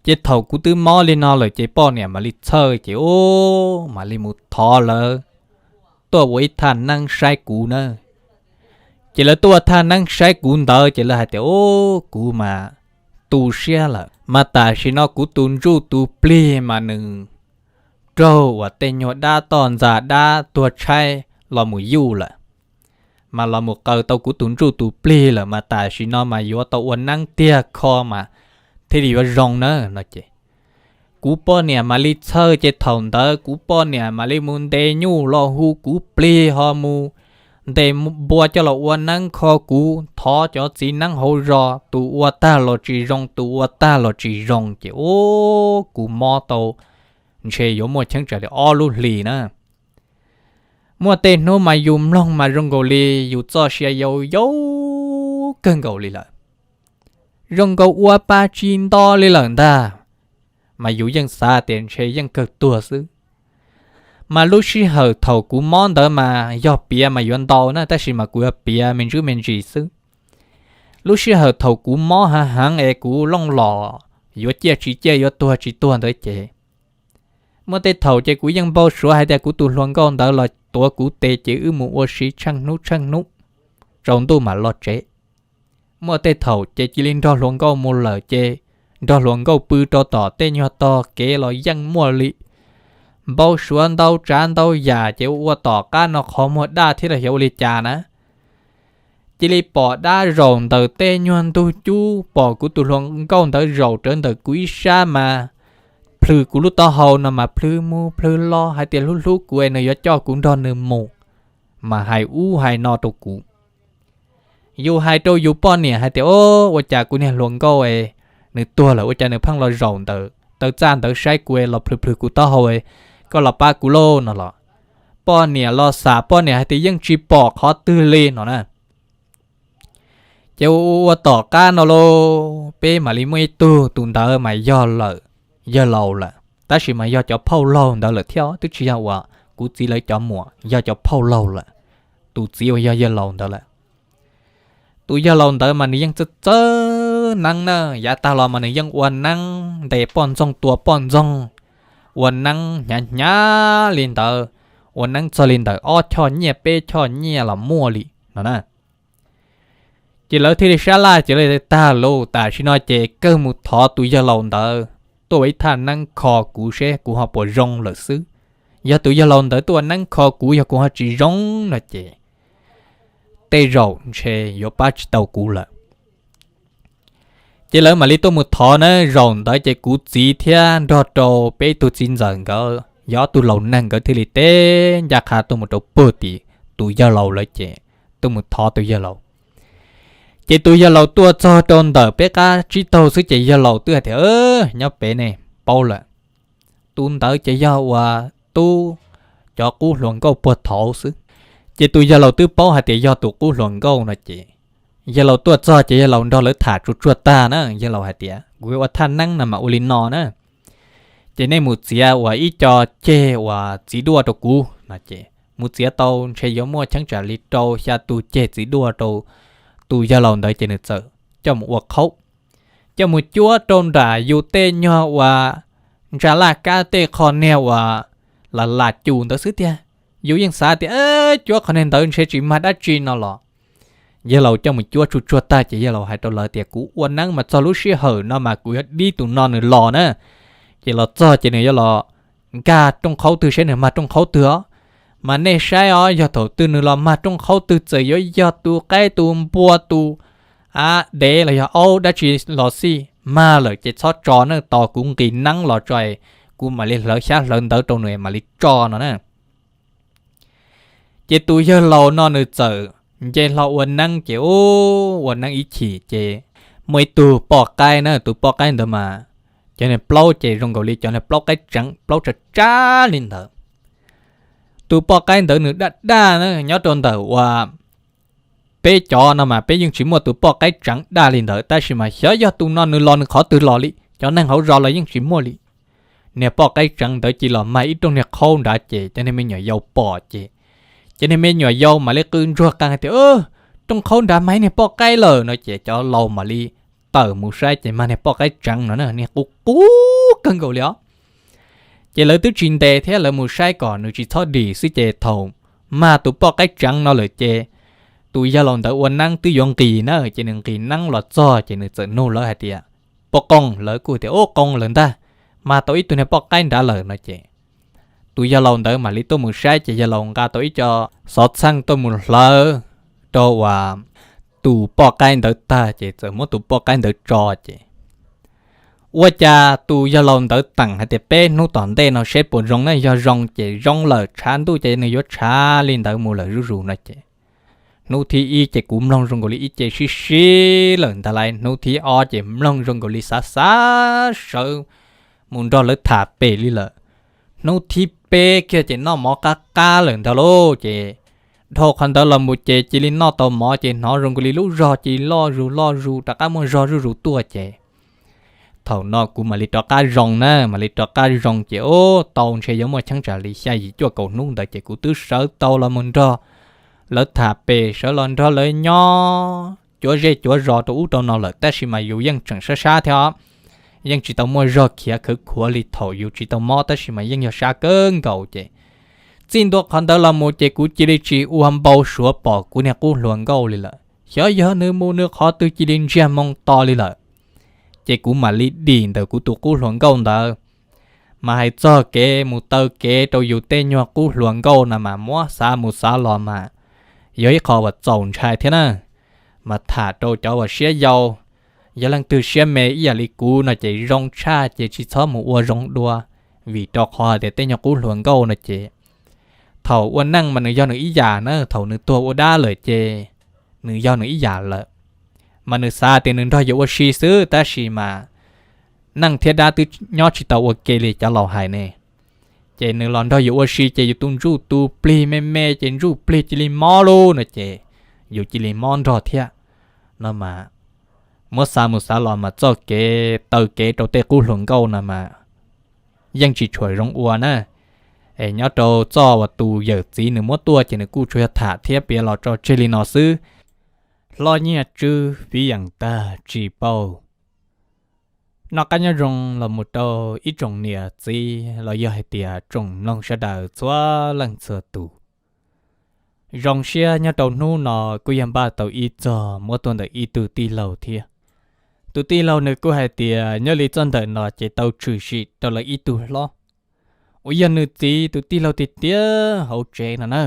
Ces thaum kuv twb mob li no lawm ces poj niam mam li txhawj ces ub mam li mus thov lawv tuaj ua ib thaj neeb saib kuv na. Ces lawv tuaj ua thaj neeb saib kuv ntawd ces lawv hais tias ub kuv mas tu siab lawm mas tam sim no kuv tus ntsuj tus plig mas nws raug uas tej nyuag dab toj ntxas dab tuag tshaib los mus yuj lawm, mas los mus qaws tau kuv tus ntsuj tus plig lawm mas tam sim no mas yuav tau ua neeb tiag kho mas thiaj li yuav zoo na no ces kuv poj niam mam li txhawj ces thaum ntawd kuv poj niam mam li mus ntes nyuj los hu kuv plig ho mus ntes npua coj los ua neeb kho kuv, thov cov txiv neeb hauv zos tus ua tag los tsis zoo tus ua tag los tsis zoo ces ub kuv mob tau ntshe yuav muaj cheeb tsam li ob lub hlis na. Muaj tej hnub mas yus mloog mas zoo nkaus li yus txoj sia yau yau kawg nkaus li lawm, zoo nkaus ua pa tsis nto li lawm ntag. Mas yus yeej xav tias ntshe yeej kawg tuag xwb. Mas lub sij hawm thaum kuv mob ntawd mas yog piav mas yuav ntau na tab sis mas kuv yuav piav me ntsis me ntsis xwb. Lub sij hawm thaum kuv mob hav heev es kuv looj los yuav ciaj tsis ciaj yuav tuag tsis tuag ntawd ces muaj tej thaum ces kuv yeej npau suav hais tias kuv tus hluas nkauj ntawd los tuav kuv tes ces wb mus ua si tsheej hnub tsheej hnub, tsaus ntuj mam los tsev. Muaj tej thaum ces cia li nrog hluas nkauj mus lawm ces nrog hluas nkauj pw rau tom tej nyuag tog kev los yeej muaj li. Npau suav ntau tsav ntau yam ces ua ua tom qab no qhov muag daj thiab los xyov ua li cas na. Cia li pom dab zaum ntawm tej nyuag ntug cub pom kuv tus hluas nkauj ntawd zaum rawv ntawm kuv ib sab mas plhws kuv lub taub hau no mas plhws mus plhws los hais tias hlub hlub kuv es nws yuav coj kuv nrog nws mus, mas hais ub hais no rau kuv. Yus hais rau yus poj niam hais tias, o, ua cas kuv niag hluas nkauj es nws tuag lawm ua cas nws pheej los zaum ntawm taw txaj ntawd saib kuv es los plhws plhws kuv taub hau, koj los pab kuv lauj no los, poj niam los xav poj niam hais tias yeej tsis pom qhov twg li no na. Ces ua ua tom qab no lauj, peb mam li muaj ib tug, tus ntawd mas yog lawm, yawg laus lawm, tab sis mas yog cov phauj laug ntawd lawm thiab, twb tsis yog uas kuv txiv lawv cov muam, yog cov phauj laug lawm. Tus txiv uas yog yawg laus ntawd lawm. Tus yawg laus ntawd mas nws yeej txawj txawj neeb na, yav tag los mas nws yeej ua neeb ntes poj ntxoog tua poj ntxoog, ua neeb hnyav hnyav li ntawd, ua neeb txog li ntawm ob choj nyiaj peb choj nyiaj los muaj li no na. Ces lawv thiaj li sab laj ces lawv tag lus tam sim no ces kawg mus thov tus yawg laus ntawd tuaj ua ib thaj neeb kho kuv seb kuv ho puas zoo lawm xwb. Yog tus yawg laus ntawd tuaj ua neeb kho kuv yog kuv ho tsis zoo no ces tej zaum ntshe yuav pab tsis tau kuv lawm. Ces lawv mam li tuaj mus thov na, zaum ntawd ces kuv txiv thiab nrog rau peb ib tug txiv ntxawm nkawd yog ob tug laus neeg nkawd thiaj li teb ncaj qha tuaj mus rau puag tim tus yawg laus lawv ces tuaj mus thov tus yawg laus. Ces tus yawg laus tuaj txog rau ntawm peb qab tsib taug xwb ces yawg laus twb hais tias, nyob pem ne, paub lawm. Tus ntawd ces yog uas tub cov qub hluas nkauj puag thaud xwb. Ces tus yawg laus twb paub hais tias yog tus qub hluas nkauj no ces yawg laus tuaj txog ces yawg laus nrog lawv tham tsuag tsuag tag na, yawg laus hais tias, kuv ua thaj neeb no mas ua li no na, ces nej mus txiav uas ib co ceg uas txiv duaj rau kuv no ces mus txiav tau ntshe yuav muaj cheeb tsam li rau xya tus ceg txiv duaj rau tus yawg laus ntawd ces nws txawm coj mus ua qhaub, coj mus cuab rau nram yus tej nyuag uas ntsa laj kab tej qho niag uas lam lam cum ntawd xwb tiag. Yus yeej xav tias cuab qhov niag ntawd ntshe tsis mag dab tsi no los yawg laus coj mus cuab tsuag tsuag tag ces yawg laus hais rau lawv tias kuv ua neeb mas txog lub sij hawm no mas kuv yuav dib tus no nws los na, ces los txog ces nws yuav los nkag rooj qhaub twg seb nws mag rooj qhaub twg os. Mas nej saib os, yog thaum twg nws los mag rooj qhaub twg txawm yuav yog tus qaib tus npua tus dev los yog aub dab tsi los xij, mag lawm ces txhob tso na, tos kuv nqis neeb los tso, kuv mam li hlawv xyab hlawv ntawv rau nws mam li tso no na. Ces tus yawg laus no nws txawm nce hlo ua neeb ces ua neeb ib chim ces muaj ib tug poj qaib na, tus poj qaib ntawd mas cov niag plaub ces zoo nkaus li cov niag plaub qaib tseev, plaub tsawv tsawv li ntawd. Tus poj qaib ntawd nws daj daj na, nyob rau ntawm uas peb cov no mas peb yeej tsis muaj tus poj qaib tseev daj li ntawd, tab sis mas xyov yog tus no nws los nws qhov twg los li, cov neeg hauv zos los yeej tsis muaj li. Niag poj qaib tseev ntawd cia li los mag ib rooj niag qhaub nrad ces cov niag me nyuam yaus pom ces cov niag me nyuam yaus mam li qw ntsuag qees tias, rooj qhaub nrad mag ib niag poj qaib lawm no ces cov laus mam li tawm mus saib ces mag niag poj qaib tseev no na, niag qub qub kawg nkaus li os. Ces lawv twb tsis ntes thiab, lawv mus saib kom nws tsis txhob dim xwb ces thaum mag tus poj qaib tseev no lawm ces tus yawg laus ntawd ua neeb twb yuav nqis na, ces nws nqis neeb los txog ces nws txawm nug lawv hais tias, puas qoos? Lawv kuj tias, ub, qoos lawm ntag, mag tau ib tug niag poj qaib nrad lawm no ces tus yawg laus ntawd mam li tuaj mus saib ces yawg laus nqa tau ib co xov txheej tuaj mus hlawv rau uas tus poj qaib ntawd tag ces txawm muab tus poj qaib ntawd tso ces ua cas tus yawg laus ntawd teem hais tias peb hnub tom ntej no seb puas zoo na, yog zoo ces zoo lawm, tshav ntuj ces nws yuav tshav li ntawd mus lawm zuj zus no ces hnub thib ib ces kuv mloog zoo nkaus li ib ce sib sib lawm ntag lauj, hnub thib ob ces mloog zoo nkaus li xav xav sawv mus nrog lawv tham pem li lawm. Hnub thib peb kiag ces noj mov qab qab lawm ntag lauj, ces dhau qhov ntawd los mus ces cia li noj tau mov ces hnov zoo nkaus li lub zog cia li loj zus loj zus rov qab muaj zog zuj zus tuaj ces thaum no kuv mam li rov qab zoo na, mam li rov qab zoo ces ub tau ntshe yuav muaj cheeb tsam li xya yim cuaj kaum hnub ntawd ces kuv twb sawv tau los mus nrog lawv tham pem, sawv los nrog lawv nyob cuav zej cuav zos rau ub rau no lawm, tab sis mas yus yeej tseem sab sab thiab os, yeej tsis tau muaj zog khiav khawv khuav li thaum yus tsis tau mob, tab sis mas yeej yog sab kawg nkaus ces txij ntua qhov ntawd los mus ces kuv cia li tsis ua npau suav pom kuv niag qub hluas nkauj li lawm, xyov yog nws mus nws qhov twg cia li ntsiag moo to li lawm. Ces kuv mam li dim ntawm kuv tus qub hluas nkauj ntawd, mas hais txog kev mus taw kev rau yus tej nyuag qub hluas nkauj no mas muab xav mus xav los mas yog ib qho uas txaus ntshai thiab na. Mas tham rau cov uas siab yau, Yog leej twg siab me ib yam li kuv no ces zoo tshaj ces tsis txhob mus ua zoo dua, vim rau qhov hais tias tej nyuag qub hluas nkauj no ces thaum ua neej mas nws yog nws ib yam na, thaum nws tuag ua dab lawm ces nws yog nws ib yam lawm. Mas nws xav tias nws nrog yus ua si xwb tab sis mas neej thiab dab twb nyob tsis tau ua ke li cov laus hais ne. Ces nws los nrog yus ua si ces yus tus ntsuj tus plig me me ces ntsuj plig cia li mob lub no ces yus cia li mob nrog thiab. No mas muab xav mus xav los mas txoj kev taw kev rau tej qub hluas nkauj no mas yeej tsis tshua zoo ua na. Es nyob rau txoj uas tus yawm txiv nws muab tuaj ces nws kuj tsuas yog tham thiab piav los tso tseg li no xwb. Hlob Nyiaj Tswb fiv yeem tag tsis pauj. Noj qab nyob zoo los mus rau ib tsoom niam txiv los yog hais tias tsoom mloog sawv daws txhua leej txhua tus. Zoo siab nyob rau hnub no kuj yog npaj tau ib txog muab tuaj ntawm ib tug tij laug thiab. Tus tij laug nws kuj hais tias nyob li txoj ntawm no ces tau tshwm sim rau lawv ib tug hlob uas yog nws txiv tus tij laug tiag tiag hauv tsev no na.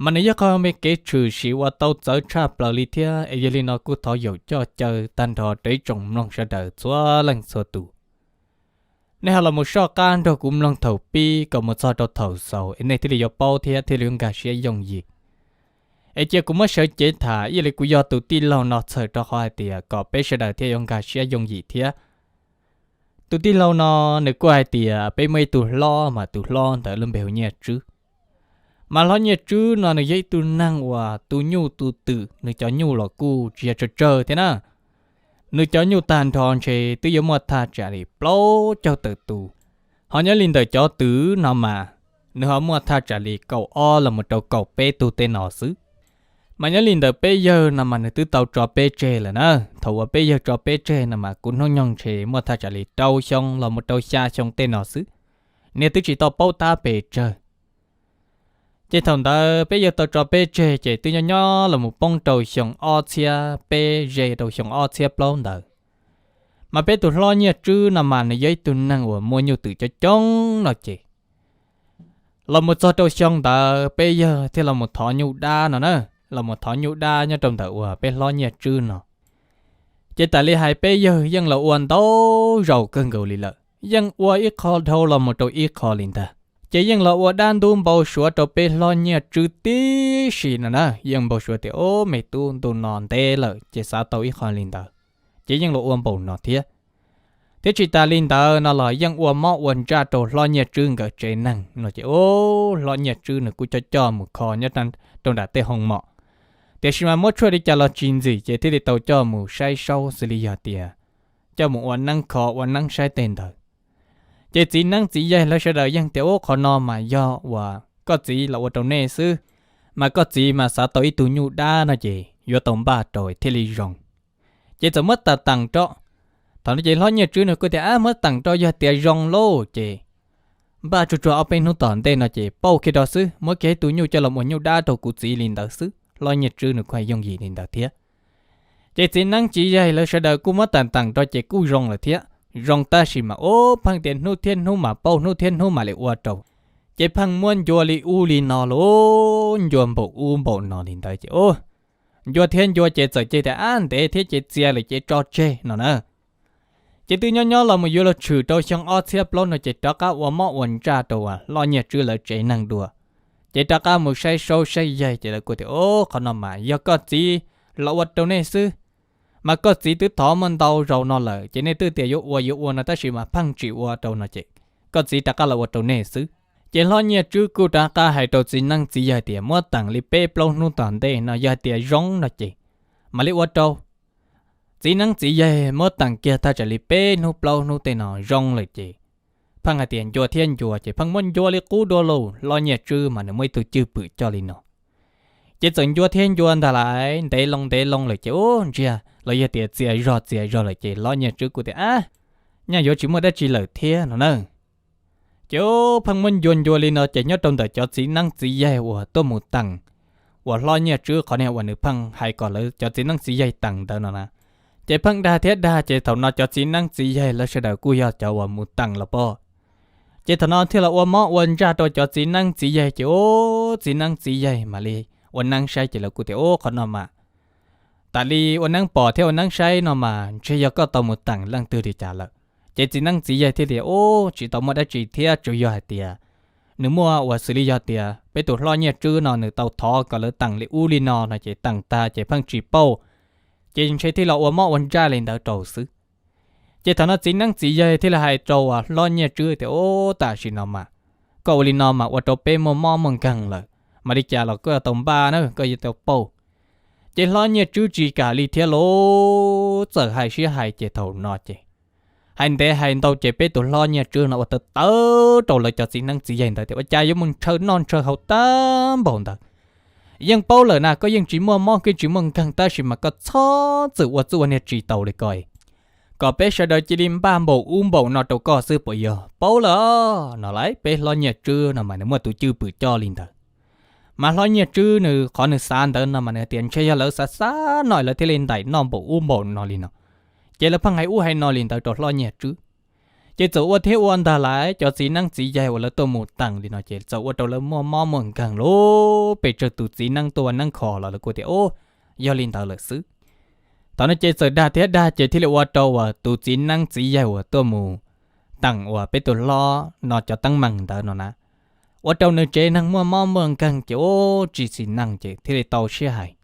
Mas nws yog qhov me kev tshwm sim uas tau txawv tshaj plaws li thiab es yog li no kuj thov yaum coj caw tag nrho rau ib tsoom mloog sawv daws txhua leej txhua tus. Nej ho los mus soj qab nrog kuv mloog thaum pib kom mus txog rau thaum xaus es nej thiaj li yuav paub thiab thiaj li yuav nkag siab yooj yim. Es cia kuv muab sawv cev tham ib yam li kuv yog tus tij laug no txhawm rau qhov hais tias kom peb sawv daws thiaj yuav nkag siab yooj yim thiab. Tus tij laug no nws kuj hais tias peb muaj ib tug hlob mas tus hlob ntawd lub npe hu Nyiaj Tswb. Mas hlob Nyiaj Tswb no nws yog ib tug neeg uas tu nyuj tu twm, nws cov nyuj los kuj tsis yog tsawg tsawg thiab na. Nws cov nyuj tag nrho ntshe twb yuav muaj thaj tsam li plaub caug tawm tus. Ho nyob li ntawm cov twm no mas nws ho muaj thaj tsam li kaum ob los mus rau kaum peb tug tej no xwb. Mas nyob li ntawm peb yawg no mas nws twb tau tso peb tseg lawm na. Thaum uas peb yawg tso peb tseg no mas kuv hnub nyoog ntshe muaj thaj tsam li rau xyoo los mus rau xya xyoo tej no xwb, niag twb tsis tau paub tab pes tsawg. Ces thaum ntawd peb yawg tau tso peb tseg ces twb nyob nyob los mus poob rau xyoo ob txhiab peb ze rau xyoo ob txhiab plaub ntawd. Mas peb tus hlob Nyiaj Tswb no mas nws yog ib tug neeg uas muaj nyuj twm coob coob no ces los mus txog rau xyoo ntawd peb yawg thiaj los mus thov nyuj dab no na, los mus thov nyuj dab nyob rau ntawm uas peb hlob Nyiaj Tswb no. Ces tas li hais peb yawg yeej los ua ntau zaus kawg nkaus li lawm, yeej ua ib qho dhau los mus rau ib qho li ntag. Ces yeej los ua dab ntub npau suav rau peb hlob Nyiaj Tswb tib si no na, yeej npau suav tias o me tub ntu no ntev lawm ces xav tau ib qho li ntawd. Ces yeej los ua npaum no thiab. Thiab tsis tas li ntawd no los yeej ua mob ua ntsaj rau hlob Nyiaj Tswb nkawd tsev neeg no ces o, hlob Nyiaj Tswb nws kuj coj coj mus kho nyob rau nram tej hoo mom. Tiam sis mas muab tshuaj li cas los tsis ntxim ces thiaj li tau coj mus saib saub xws li yog tias coj mus ua neeb kho ua neeb saib tej ntawd. Ces txiv neeb txiv yaig lawv sawv daws yeej tias ub qhov no mas yog uas koj txiv los ua rau nej xwb, mas koj txiv mas xav tau ib tug nyuj dab no ces yuav tau npaj rau thiaj li zoo. Ces txawm muab tas teem rau. Thaum no ces hlob Nyiaj Tswb nws kuj tias ab muab teem rau yog tias zoo lauj ces npaj tsuag tsuag ob peb hnub tom ntej no ces pauj kiag rau xwb, muab kiag ib tug nyuj coj los ua nyuj dab rau kuv txiv li ntawd xwb. Hlob Nyiaj Tswb nws kuj hais yooj yim li ntawd thiab. Ces txiv neeb txiv yaig lawv sawv daws kuj muab tas teem rau ces kuj zoo lawm thiab. Zoo tab sis mas ub pheej tias hnub thiab hnub mas pauj, hnub thiab hnub mam li ua rau. Ces pheej muab ncua li ub li no lauj, ncua npaum ub npaum no li ntawd ces ub, ncua thiab ncua ces txawm cia tias ab ntev thiab ces txias lawm ces tso tseg no na. Ces twb nyob nyob los mus yuav luag tshwm rau xyoo ob txhiab plaub no ces rov qab ua mob ua ntsaj rau hlob Nyiaj Tswb lawv tsev neeg dua. Ces rov qab mus saib saub saib yaig ces lawv kuj tias ub qhov no mas yog koj txiv los ua rau nej xwb, mas koj txiv twb thov muaj ntau zaus no lawm ces nej twb tias yuav ua yuav ua no tab sis mas pheej tsis ua rau no ces koj txiv rov qab los ua rau nej xwb. Ces hlob Nyiaj Tswb kuj rov qab hais rau txiv neeb txiv yaig tias muab teem li peb plaub hnub tom ntej no yog hais tias zoo no ces mam li ua rau. Txiv neeb txiv yaig muab teem kiag thaj tsam li peb hnub plaub hnub tej no zoo lawm ces pheej hais tias ncua thiab ncua ces pheej muab ncua li qub dua lauj. Hlob Nyiaj Tswb mas nws muaj ib tug cwj pwm coj li no. Ces txawm ncua thiab ncua ntag lais ntev loo ntev loo lawm ces ub ntsiag los yog tias txias zog txias zog lawm ces hlob Nyiaj Tswb kuj tias ab, nyaj yuav tsis muaj dab tsi lawm thiab no na. Ces ub pheej muab ncua ncua li no ces nyob rau ntawm cov txiv neeb txiv yaig uas tuaj mus teem uas hlob Nyiaj Tswb qhov niag uas nws pheej hais kom lawv cov txiv neeb txiv yaig teem ntawd no na, ces pheej dag thiab dag ces thaum no cov txiv neeb txiv yaig lawv sawv daws kuj yog cov uas mus teem los pom. Ces thaum no thiaj los ua mob ua ntsaj rau cov txiv neeb txiv yaig ces ub txiv neeb txiv yaig mam li ua neeb saib ces lawv kuj tias ub qhov no mas tas li ua neeb pom thiab ua neeb saib no mas ntshe yog koj tau mus teem leej twg li cas lawm. Ces txiv neeb txiv yaig thiaj li, Ub, tsis tau muaj dab tsi thiab, tsuas yog hais tias nws muaj uas xws li yog tias peb tus hlob Nyiaj Tswb no nws tau thov kom lawv teem li ub li no no ces teem tag ces pheej tsis pauj, ces ntshe thiaj los ua mob ua ntsaj li ntawd rau xwb. Ces thaum no txiv neeb txiv yaig thiaj li hais rau uas hlob Nyiaj Tswb tias, Ub, tam sim no mas koj ua li no mas ua rau peb muaj mob muaj nkeeg lawm, mas li cas los koj yuav tau npaj na, koj yuav tau pauj. Ces hlob Nyiaj Tswb tsis kam li thiab lauj, txawm hais siab hais ces thaum no ces hais ntev hais ntau ces peb tus hlob Nyiaj Tswb no ua tawv tawv rau lawv cov txiv neeb txiv yaig ntawd tias, Ua cas yuav mus ntshaw noj ntshaw haus tag npaum ntawd? Yeej paub lawm na, koj yeej tsis muaj mob yeej tsis muaj nkeeg tab sis mas koj txhob txwm ua txuj ua niag tsis taus li ko, kom peb sawv daws cia li npaj npaum ub npaum no rau koj xwb puas yog? Paub lawm no lauj. Peb hlob Nyiaj Tswb no mas nws muaj tus cwj pwm coj li ntawd. Mas hlob Nyiaj Tswb nws qhov nws xav ntawd no mas nws tias ntshe yog lawv xav xav no lawv thiaj li ntaim noj npaum ub npaum no li no. Ces lawv pheej hais ub hais no li ntawd rau hlob Nyiaj Tswb. Ces txawm ua thiab ua ntag lauj, cov txiv neeb txiv yaig uas lawv tuaj mus teem li no ces txawm ua rau lawv muaj mob muaj nkeeg lauj. Pes tsawg tus txiv neeb tuaj ua neeb kho los lawv kuj tias, Ub, yog li ntawd lawm xwb. Thaum no ces txawm dag thiab dag ces thiaj li ua rau uas tus txiv neeb txiv yaig uas tuaj mus teem uas peb tus hlob no cov teeb meem ntawd no na, ua rau nws tsev neeg muaj mob muaj nkeeg ces ub tsis xis neej ces thiaj li tau siab hais.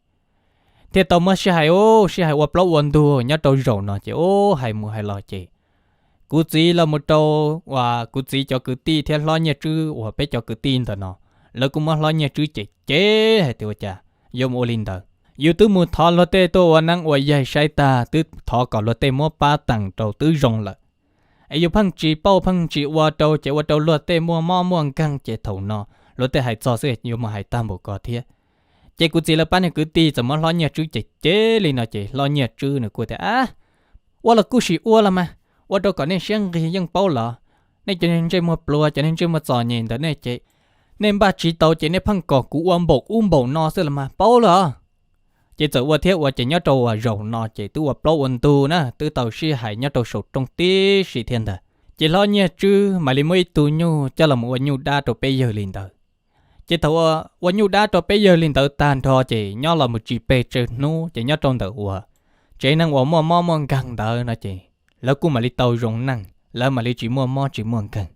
Thiaj tau muab sib hais ub sib hais ua plaub ua ntug nyob rau zaum no ces ub hais mus hais los ces kuv txiv los mus rau uas kuv txiv cov kwv tij thiab hlob Nyiaj Tswb uas peb cov kwv tij ntawm no, lawv kuj muab hlob Nyiaj Tswb cem cem hais tias ua cas yuav mus ua li ntawd. Yus twb mus thov luag tej tuaj ua neeb ua yaig saib tag twb thov kom luag tej muab pab teem rau twb zoo lawm, es yus pheej tsis pauj pheej tsis ua rau ces ua rau luag tej muaj mob muaj nkeeg ces thaum no luag tej hais txog xwb yuav mus hais tag npaum ko thiab. Ces kuv txiv lawv pab niag kwv tij txawm muab hlob Nyiaj Tswb cem cem li no ces hlob Nyiaj Tswb nws kuj tias, Ab, ua los kuj sim ua los mas, ua rau kom nej siab nqig yeej paub los. Nej cov niag ntsej muag pluav cov niag ntsej muag txom nyem ntawm nej ces nej npaj tsis tau ces nej pheej kom kuv ua npaum ub npaum no xwb los mas paub los. Ces txawm ua thiab ua ces nyob rau uas zaum no ces twb ua plaub ua ntug na twb tau sib hais nyob rau saum rooj tib si thiab ntag. Ces hlob Nyiaj Tswb mam li muab ib tug nyuj coj los mus ua nyuj dab rau peb yawg li ntawd. Ces thaum ua nyuj dab rau peb yawg li ntawd tag nrho ces nyob los mus tsis pes tsawg hnub ces nyob rau ntawm uas tsev neeg uas muaj mob muaj nkeeg ntawd no ces lawv kuj mam li tau zoo neej, lawv mam li tsis muaj mob tsis muaj nkeeg.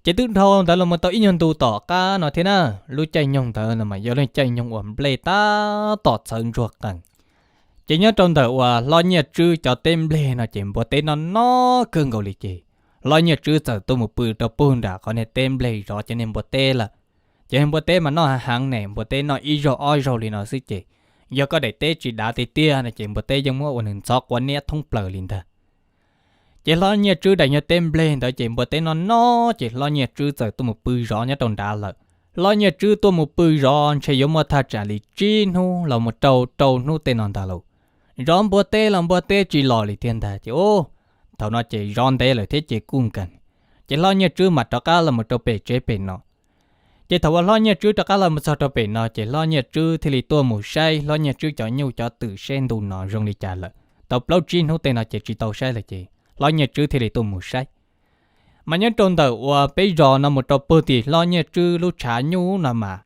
Ces twb dhau ntawd los mus tau ib nyuag ntu tom qab no thiab na, lub caij nyoog ntawd no mas yog lub caij nyoog uas nplej tab tom txhawv ntsuag qees. Ces nyob rau ntawm uas hlob Nyiaj Tswb cov teb nplej no ces npua teb noj noj kawg nkaus li ces hlob Nyiaj Tswb txawm tuaj mus pw rau puag nram qhov niag teb nplej zov cov niag npua teb lawm. Ces npua teb mas noj heev heev ne, npua teb noj ib zaug ob zaug li no xwb ces yog koj daim teb tsis dav tiag tiag no ces npua teb yeej muab ua nws ntxhov quav niab thoob plaws li ntag. Ces hlob Nyiaj Tswb daim nyuag teb nplej ntawd ces npua teb noj noj ces hlob Nyiaj Tswb txawm tuaj mus pw zov nyob rau nrad lawm. Hlob Nyiaj Tswb tuaj mus pw zov ntshe yuav muaj thaj tsam li tsib hnub los mus rau rau hnub tej no ntag lauj. Zov npua teb los npua teb tsis los li thiab ntag ces ub, thaum no ces zov ntev lawm thiab ces kuj nkees. Ces hlob Nyiaj Tswb mam rov qab los mus rau pem tsev pem no. Ces thaum uas hlob Nyiaj Tswb rov qab los mus txog rau pem no ces hlob Nyiaj Tswb thiaj li tuaj mus saib hlob Nyiaj Tswb cov nyuj cov twm seb ntu no zoo li cas lawm. Tau plaub tsib hnub tej no ces tsis tau saib lawm ces hlob Nyiaj Tswb thiaj li tuaj mus saib. Mas nyob rau ntawm uas peb zos no mus rau puag tim hlob Nyiaj Tswb lub tshav nyuj no mas,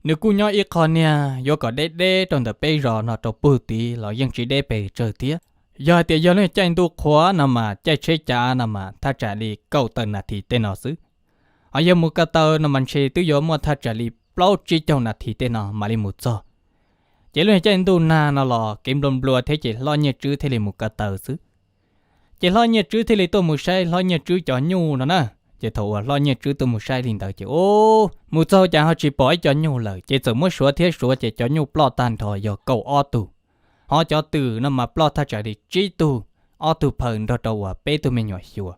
nws kuj nyob ib qho niag yuav kom deb deb rau ntawm peb zos no rau puag tid los yeej tsis deb pes tsawg thiab. Yog hais tias yog lub caij ntuj qhuav no mas caij tsheb cav no mas thaj tsam li kaum tawm nas this tej no xwb. Ho yog mus ko taw no mas ntshe twb yuav muaj thaj tsam li plaub tsib caug nas this tej no mam li mus txog. Ces lub caij ntuj nag no los kev nplua nplua thiab ces hlob Nyiaj Tswb thiaj li mus ko taw xwb. Ces hlob Nyiaj Tswb thiaj li tuaj mus saib hlob Nyiaj Tswb cov nyuj no na. Ces thaum uas hlob Nyiaj Tswb tuaj mus saib li ntawd ces ub, mus txog cas ho tsis pom ib co nyuj lawm ces txawm muab suav thiab suav ces cov nyuj ploj tag nrho yog kaum ob tug. Ho cov twm no mas ploj thaj tsam li tsib tug, ob tug phaws nrog rau uas peb tug me nyuam xyuas.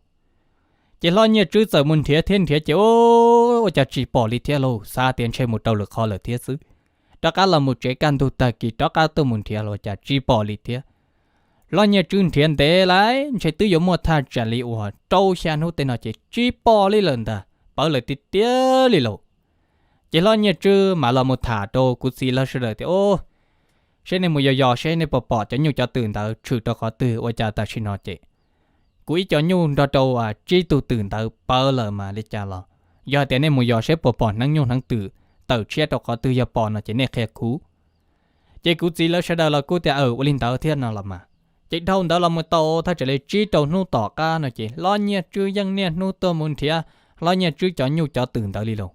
Ces hlob Nyiaj Tswb txawm mus nrhiav thiab nrhiav ces ub, ua cas tsis pom li thiab lauj, xav tias ntshe mus rau lwm qhov lawm thiab xwb. Rov qab los mus tsev kaj ntug tag kis rov qab tuaj mus nrhiav los cas tsis pom li thiab. Hlob Nyiaj Tswb nrhiav ntev lawm ntshe twb yuav muaj thaj tsam li uas rau xya hnub tej no ces tsis pom li lawm ntag, pawv lawm tiag tiag li lauj. Ces hlob Nyiaj Tswb mam los mus tham rau kuv txiv lawv sawv daws tias, Ub, seb nej mus yos yos seb nej puas pom cov nyuj cov twm ntawd tshwm rau qhov twg ua cas tam sim no ces kuv ib co nyuj nrog rau tsib tug twm ntawd pawv lawm mas li cas los, yog hais tias nej mus yos seb puas pom hneev nyuj hneev twm tawm tshiab rau qhov twg yog pom no ces nej qhia kuv. Ces kuv txiv lawv sawv daws los kuj tias, Aws, ua li ntawd thiab no los mas. Ces dhau ntawd los mus tau thaj tsam li tsib rau hnub tom qab no ces hlob Nyiaj Tswb yeej niaj hnub tuaj mus nrhiav hlob Nyiaj Tswb cov nyuj cov twm ntawd li lauj.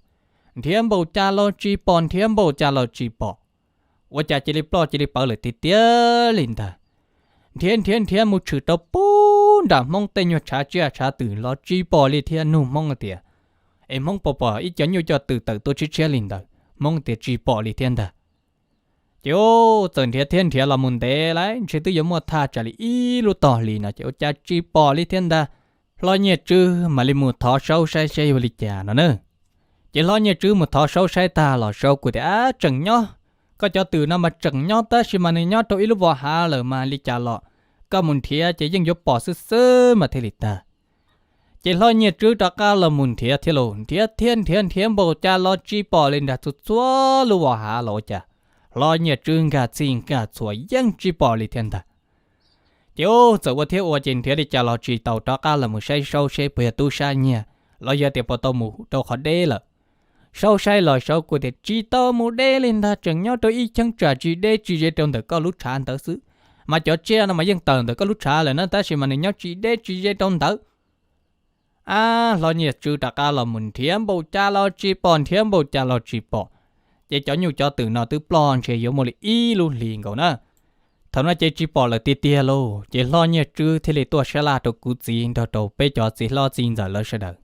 Nrhiav npaum cas los tsis pom, nrhiav npaum cas los tsis pom. Ua cas cia li ploj cia li pawv lawm tiag tiag li ntag. Nrhiav nrhiav nrhiav mus tshwm rau pub nram Hmoob tej nyuag tshav tsiaj tshav twm los tsis pom li thiab. Nug Hmoob tias, Es Hmoob puas pom ib cov nyuj cov twm tawm tuaj tshiab tshiab li ntawd? Hmoob tias, Tsis pom li thiab ntag. Ces txawm nrhiav thiab nrhiav los mus ntev lawm, ntshe twb yuav muaj thaj tsam li ib lub tog hlis no ces ua cas tsis pom li thiab ntag. Hlob Nyiaj Tswb mam li mus thov Saub saib seb yuav li cas no na. Ces hlob Nyiaj Tswb mus thov Saub saib tag los Saub kuj tias, Ab, tseem nyob, koj cov twm no mas tseem nyob tab sis mas nws nyob rau ib lub vos hav lawm mas li cas los koj mus nrhiav ces yeej yuav pom xwb xwb mas thiaj li tag. Ces hlob Nyiaj Tswb rov qab los mus nrhiav thiab los nrhiav thiab nrhiav nrhiav npaum cas los tsis pom li ntag, txhua txhua lub vos hav los ua cas hlob Nyiaj Tswb nkag txhij nkag txhua yeej tsis pom li thiab ntag. Ces txawm ua thiab ua ces nrhiav li cas los tsis tau rov qab los mus saib Saub seb puas yog tub sab nyiag los yog tias puas tau mus rau qhov deb lawm. Saub saib los Saub kuj tias, Tsis tau mus deb li ntag, tseem nyob rau ib cheeb tsam tsis deb tsis ze rau ntawm koj lub tshav ntawd xwb. Mas cov tsiaj no mas yeej tawm ntawm koj lub tshav lawm na tab sis mas nws nyob tsis deb tsis ze rau ntawd. Ab, hlob Nyiaj Tswb rov qab los mus nrhiav npaum cas los tsis pom, nrhiav npaum cas los tsis pom. Ces cov nyuj cov twm no twb ploj ntshe yuav muaj li ib lub hlis nkaus na. Thaum no ces tsis pom lawm tiag tiag lauj, ces hlob Nyiaj Tswb thiaj li tuaj sab laj rau kuv txiv nrog rau peb cov txiv hlob txiv ntxawm lawv sawv daws.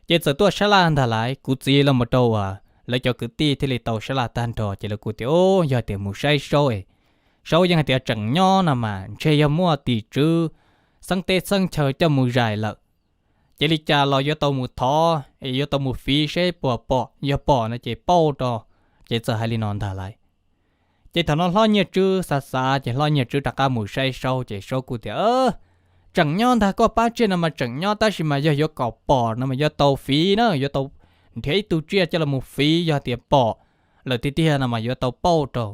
Ces txawm tuaj sab laj ntag lais, kuv txiv los mus rau uas lawv cov kwv tij thiaj li tau sab laj tag nrho ces lawv kuj tias, Yog tias mus saib Saub es Saub yeej hais tias tseem nyob no mas ntshe yog muaj tim tswv xeeb teb xeeb chaw coj mus zais lawm. Ces li cas los yuav tau mus thov, yuav tau mus fiv seb puas pom, yog pom no ces pauj rau. Ces txawm hais li no ntag lais. Ces thaum no hlob Nyiaj Tswb xav xav ces hlob Nyiaj Tswb rov qab mus saib Saub ces Saub kuj tias, Tseem nyob ntag, koj pab tsiaj no mas tseem nyob tab sis mas yog yuav kom pom no mas yuav tau fiv na, yuav tau nrhiav ib tug tsiaj coj los mus fiv, yog tias pom lawm tiag tiag no mas yuav tau pauj rau.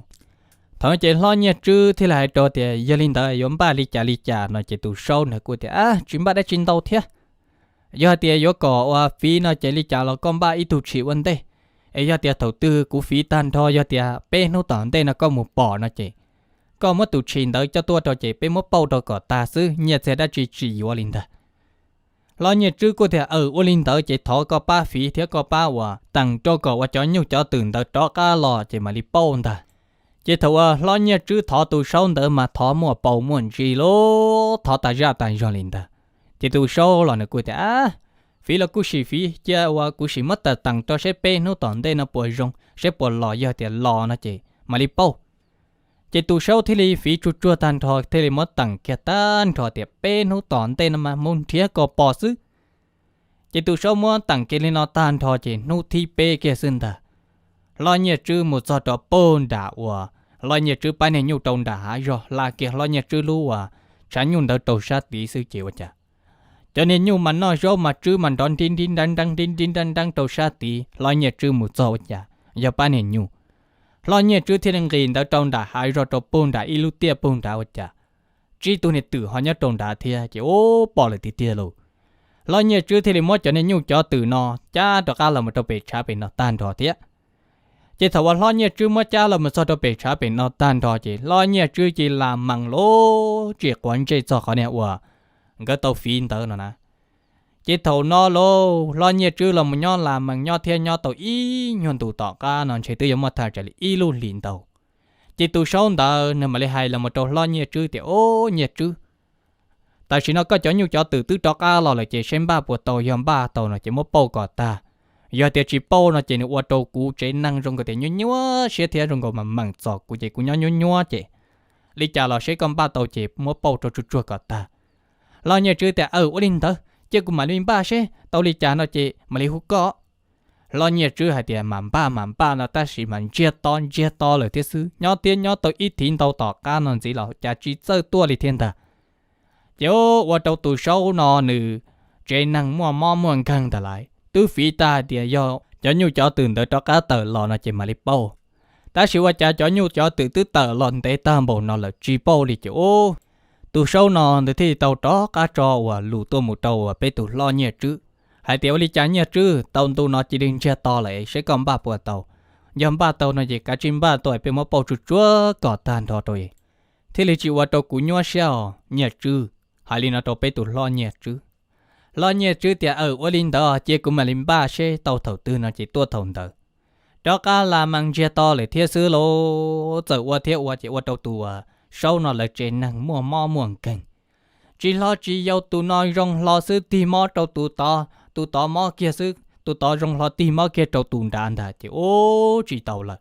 Thaum no ces hlob Nyiaj Tswb thiaj li hais rau tias, Yog li ntawd yuav npaj li cas li cas no ces tus Saub ntawd kuj tias, Ab, tsis npaj dab tsi ntau thiab. Yog hais tias yuav kom ua fiv no ces li cas los koj npaj ib tug tshis ua ntej. Es yog tias thaum twg kuv fiv tag nrho yog tias peb hnub tom ntej no koj mus pom no ces koj muab tus tshis ntawd coj tuaj rau ces peb muab pauj rau kom tag xwb, nyiaj txiag dab tsi tsis yuav li ntag. Hlob Nyiaj Tswb kuj tias, Aws, ua li ntawd ces thov koj pab fiv thiab koj pab uas teem rau kom uas cov nyuj cov twm ntawd rov qab los ces mam li pauj ntag. Ces thaum uas hlob Nyiaj Tswb thov tus Saub ntawd mas thov muaj paus muaj ntsis lauj, thov tas zaj tas zog li ntag. Ces tus Saub los nws kuj tias, Ab, fiv los kuj sim fiv, cia uas kuv sim muab teem rau seb peb hnub tom ntej no puas zoo, seb puas los, yog tias los no ces mam li pauj. Ces tus Saub thiaj li fiv tsuag tsuag tag nrho thiaj li muab teem kiag tag nrho tias peb hnub tom ntej no mas mus nrhiav kom pom xwb. Ces tus Saub muab teem kiag li no tag nrho ces hnub thib peb kiag xwb ntag, hlob Nyiaj Tswb mus txog rau puag nram uas hlob Nyiaj Tswb pab niag nyuj rau nram hav zoov, hla kiag hlob Nyiaj Tswb lub uas tshav nyuj ntawd rau sab tid xwb ces ua cas cov niag nyuj mas noj zaub mas tswb mas nrov nrib nrib nrab nreeb nrib nrib nrab nreeb rau sab tid. Hlob Nyiaj Tswb mus txog ua cas yog pab niag nyuj. Hlob Nyiaj Tswb thiaj li nqis ntawd rau nram hav zoov rau puag nram ib lub tiaj puag nrad ua cas tsib tug niag twm ho nyob rau nrad thiab ces ub pom lawm tiag tiag lauj. Hlob Nyiaj Tswb thiaj li muab cov niag nyuj cov twm no cab rov qab los mus rau pem tshav pem no tag nrho thiab. Ces thaum uas hlob Nyiaj Tswb muab cab los mus txog rau pem tshav pem no tag nrho ces hlob Nyiaj Tswb cia li las mees lub tsis quav ntsej txog qhov niag uas nkawd tau fiv ntawd no na. Ces thaum no lauj, hlob Nyiaj Tswb los mus nyob las mees nyob thiab nyob tau ib nyuag ntus tom qab no ntshe twb yuav muaj thaj tsam li ib lub hlis ntau. Ces tus Saub ntawd nws mam li hais los mus rau hlob Nyiaj Tswb tias, Ub, Nyiaj Tswb, tam sim no koj cov nyuj cov twm twb rov qab los lawm ces seb npaj puas tau, yog npaj tau no ces muab pauj kom tag. Yog tias tsis pauj no ces nws ua rau kuv tsev neeg zoo nkaus tias nyuaj nyuaj siab thiab zoo nkaus mas meem txom kuv ces kuv nyob nyuaj nyuaj ces li cas los seb koj npaj tau ces muab pauj rau tsuag tsuag kom tag. Hlob Nyiaj Tswb tias, Aws, ua li ntawd cia kuv mam li npaj seb tau li cas no ces mam li hu koj. Hlob Nyiaj Tswb hais tias, Mam npaj mam npaj no tab sis mas ntsiag to ntsiag to lawm thiab xwb, nyob thiab nyob tau ib thiv ntau tom qab no ntxiv los cas tsis txawj tuaj li thiab ntag. Ces ua rau tus Saub no nws tsev neeg muaj mob muaj nkeeg ntag lauj, twb fiv tag hais tias yog cov nyuj cov twm ntawd rov qab tawm los no ces mam li pauj. Tab sis ua cas cov nyuj cov twm twb tawm los ntev tag npaum no lawm tsis pauj li ces ub, tus Saub no nws thiaj li tau rov qab tso uas lus tuaj mus rau uas peb tus hlob Nyiaj Tswb hais tias, Ua li cas Nyiaj Tswb, tau ntu no cia li ntsiag to lawm seb koj npaj puas tau. Yog npaj tau no ces kav tsij npaj tau es peb muab pauj tsuag tsuag kom tag nrho rau, thiaj li tsis ua rau kuv nyuaj siab os Nyiaj Tswb. Hais li no rau peb tus hlob Nyiaj Tswb. Hlob Nyiaj Tswb tias, Aws, ua li ntawd cia kuv mam li npaj seb tau thaum twg no ces tuaj thaum ntawd. Rov qab las mas ntsiag to lawm thiab xwb lauj. Txawm ua thiab ua ces ua rau tus Saub no lawv tsev neeg muaj mob muaj nkeeg, tsis hlob tsis yau, tus no zoo hlo xwb tig mob rau tus tod, tus tod mob kiag xwb, tus tod zoo hlo tig mob kiag rau tus nrad ntag ces ub tsis tau lawm.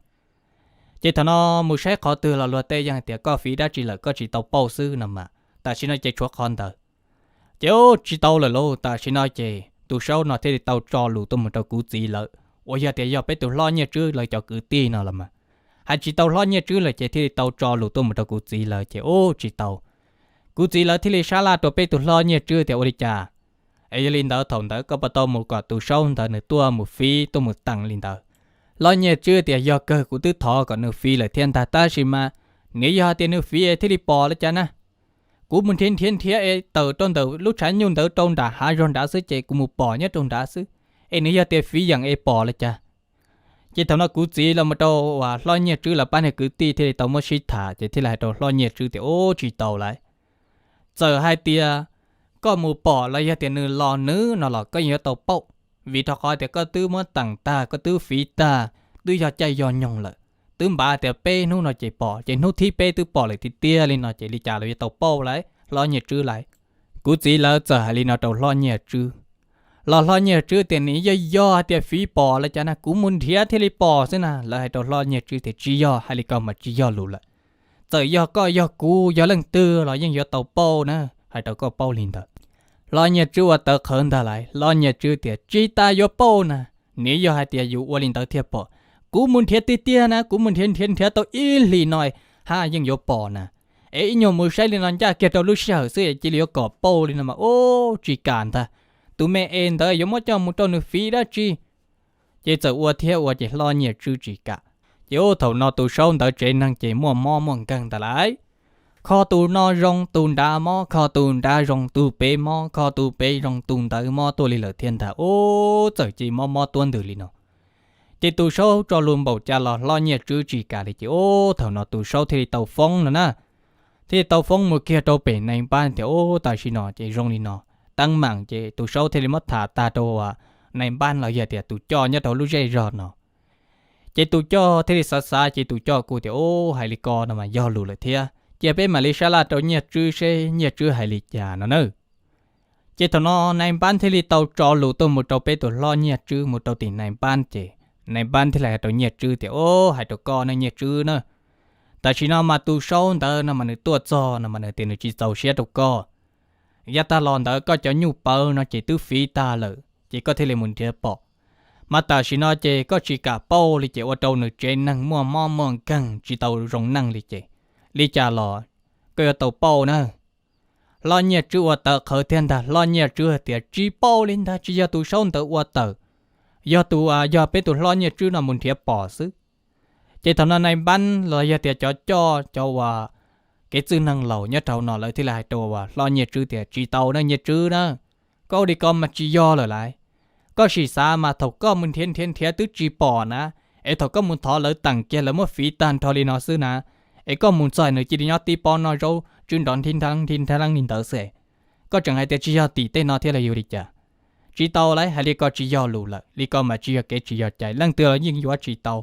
Ces thaum no mus saib qhov twg los luag tej yeej hais tias koj fiv dab tsi lawm koj tsis tau pauj xwb no mas, tam sim no ces tshuav qhov ntawd. Ces ub tsis tau lawm lauj, tam sim no ces tus Saub no thiaj li tau tso lus tuaj mus rau kuv txiv lawv uas yog tias yog peb tus hlob Nyiaj Tswb lawv cov kwv tij no los mas, hais tsis tau hlob Nyiaj Tswb lawm ces thiaj li tau tso lus tuaj mus rau kuv txiv lawv ces ub tsis tau. Kuv txiv lawv thiaj li sab laj rau peb tus hlob Nyiaj Tswb tias ua li cas, es yog li ntawd thaum ntawd koj puas tau mus kom tus Saub ntawd nws tuaj mus fiv tuaj mus teem li ntawd? Hlob Nyiaj Tswb tias yog kawg kuv twb thov kom nws fiv lawm thiab ntag tab sis mas nws yog hais tias nws fiv es thiaj li pom li cas na. Kuv mus nrhiav nrhiav nrhiav es tawm rau ntawm lub tshav nyuj ntawd rau nram hav zog nrad xwb ces kuv mus pom nyob rau nrad xwb, es nws yog tias fiv yeem es pom li cas? Ces thaum no kuv txiv los mus rau uas hlob Nyiaj Tswb lawv pab niag kwv tij thiaj li tau muab sib tham ces thiaj li hais rau hlob Nyiaj Tswb tias ub tsis tau lawm. Txawm hais tias koj mus pom los yog tias nws los nws no los koj yeej yuav tau pauj, vim rau qhov tias koj twb muab teem tag koj twb fiv tag, twb yog caij yog nyoog lawm, twb npaj tias peb hnub no ces pom ces hnub thib peb twb pom lawm tiag tiag li no ces li cas los yuav tau pauj lawm hlob Nyiaj Tswb lawm. Kuv txiv lawv txawm hais li no rau hlob Nyiaj Tswb, los hlob Nyiaj Tswb tias nws yog yog hais tias fiv pom li cas na, kuv mus nrhiav thiaj li pom xwb na. Lawv hais rau hlob Nyiaj Tswb tias tsis yog, hais li ko mas tsis yog lus lawm. Txawm yog koj yog kuv yog leej twg los yeej yuav tau pauj na, hais rau koj paub li ntawd. Hlob Nyiaj Tswb ua tawv qhawv ntag lauj, hlob Nyiaj Tswb tias tsis tas yuav pauj na, nws yog hais tias yus ua li ntawd thiaj pom. Kuv mus nrhiav tiag tiag na, kuv mus nrhiav nrhiav nrhiav tau ib hlis no, haj yeej yuav pom na. Es ib nyuag mus saib li no ncaj kiag rau lub sij hawm xwb cia li yuav kom pauj li no mas ub tsis kam ntag. Tus me es ntawd yuav muab coj mus rau nws fiv dab tsi? Ces txawm ua thiab ua ces hlob Nyiaj Tswb tsis kam. Ces ub thaum no tus Saub ntawd tsev neeg ces muaj mob muaj nkeeg ntag lauj. Kho tus no zoo tus nrad mob, kho tus nrad zoo tus pem mob, kho tus pem zoo tus ntawd mob tuaj li lawm thiab ntag. Ub txawm cia mob mob tuab ntws li no. Ces tus Saub tso lus npaum cas los hlob Nyiaj Tswb tsis kam li ces ub thaum no tus Saub thiaj li tau foob no na. Thiaj li tau foob mus kiag rau pem nais npab tias ub tam sim no ces zoo li no. Teeb meem ces tus Saub thiaj li muab tham tag rau nais npab los yog tias tus coj nyob rau lub zej zog no. Ces tus coj thiaj li xav xav ces tus coj kuj tias ub hais li ko no mas yog lus lawm thiab, cia peb mam li sab laj rau Nyiaj Tswb seb Nyiaj Tswb hais li cas no na. Ces thaum no nais npab thiaj li tau tso lus tuaj mus rau peb tus hlob Nyiaj Tswb mus rau tim nais npab ces nais npab thiaj li hais rau Nyiaj Tswb tias ub hais rau koj ne Nyiaj Tswb na, tam sim no mas tus Saub ntawd no mas nws tuaj txog no mas nws tias nws tsis txaus siab rau koj. Yav tag los ntawd koj cov nyuj pawv no ces twb fiv tag lawm ces koj thiaj li mus nrhiav pom. Mas tam sim no ces koj tsis kam pauj li ces ua rau nws tsev neeg muaj mob muaj nkeeg tsis tau zoo neej li ces li cas los koj yuav tau pauj na. Hlob Nyiaj Tswb ua tawv qhawv thiab ntag, hlob Nyiaj Tswb hais tias tsis pauj li ntag, tsis yog tus Saub ntawd ua tawm, yog tus, yog peb tus hlob Nyiaj Tswb no mus nrhiav pom xwb. Ces thaum no nais npab los yog tias cov coj cov uas kev txwj neeg laus nyob rau no lawv thiaj li hais rau hlob Nyiaj Tswb tias tsis tau na Nyiaj Tswb na, koj ua li ko mas tsis yog lawm lauj. Koj sim xav mas thaum koj mus nrhiav nrhiav nrhiav twb tsis pom na, es thaum koj mus thov lawv teem kiag lawv muab fiv tag nrho li no xwb na, es koj mus txog nws cia li nyob tib pob noj zaub tswb nrov nrhib nrhab li ntawd xwb. Koj tseem hais tias tsis yog tim tej no thiab los yog li cas? Tsis tau lauj, hais li ko tsis yog lus lawm, li ko mas tsis yog kev tsis yog cai, leej twg los yeej yuav tsis tau.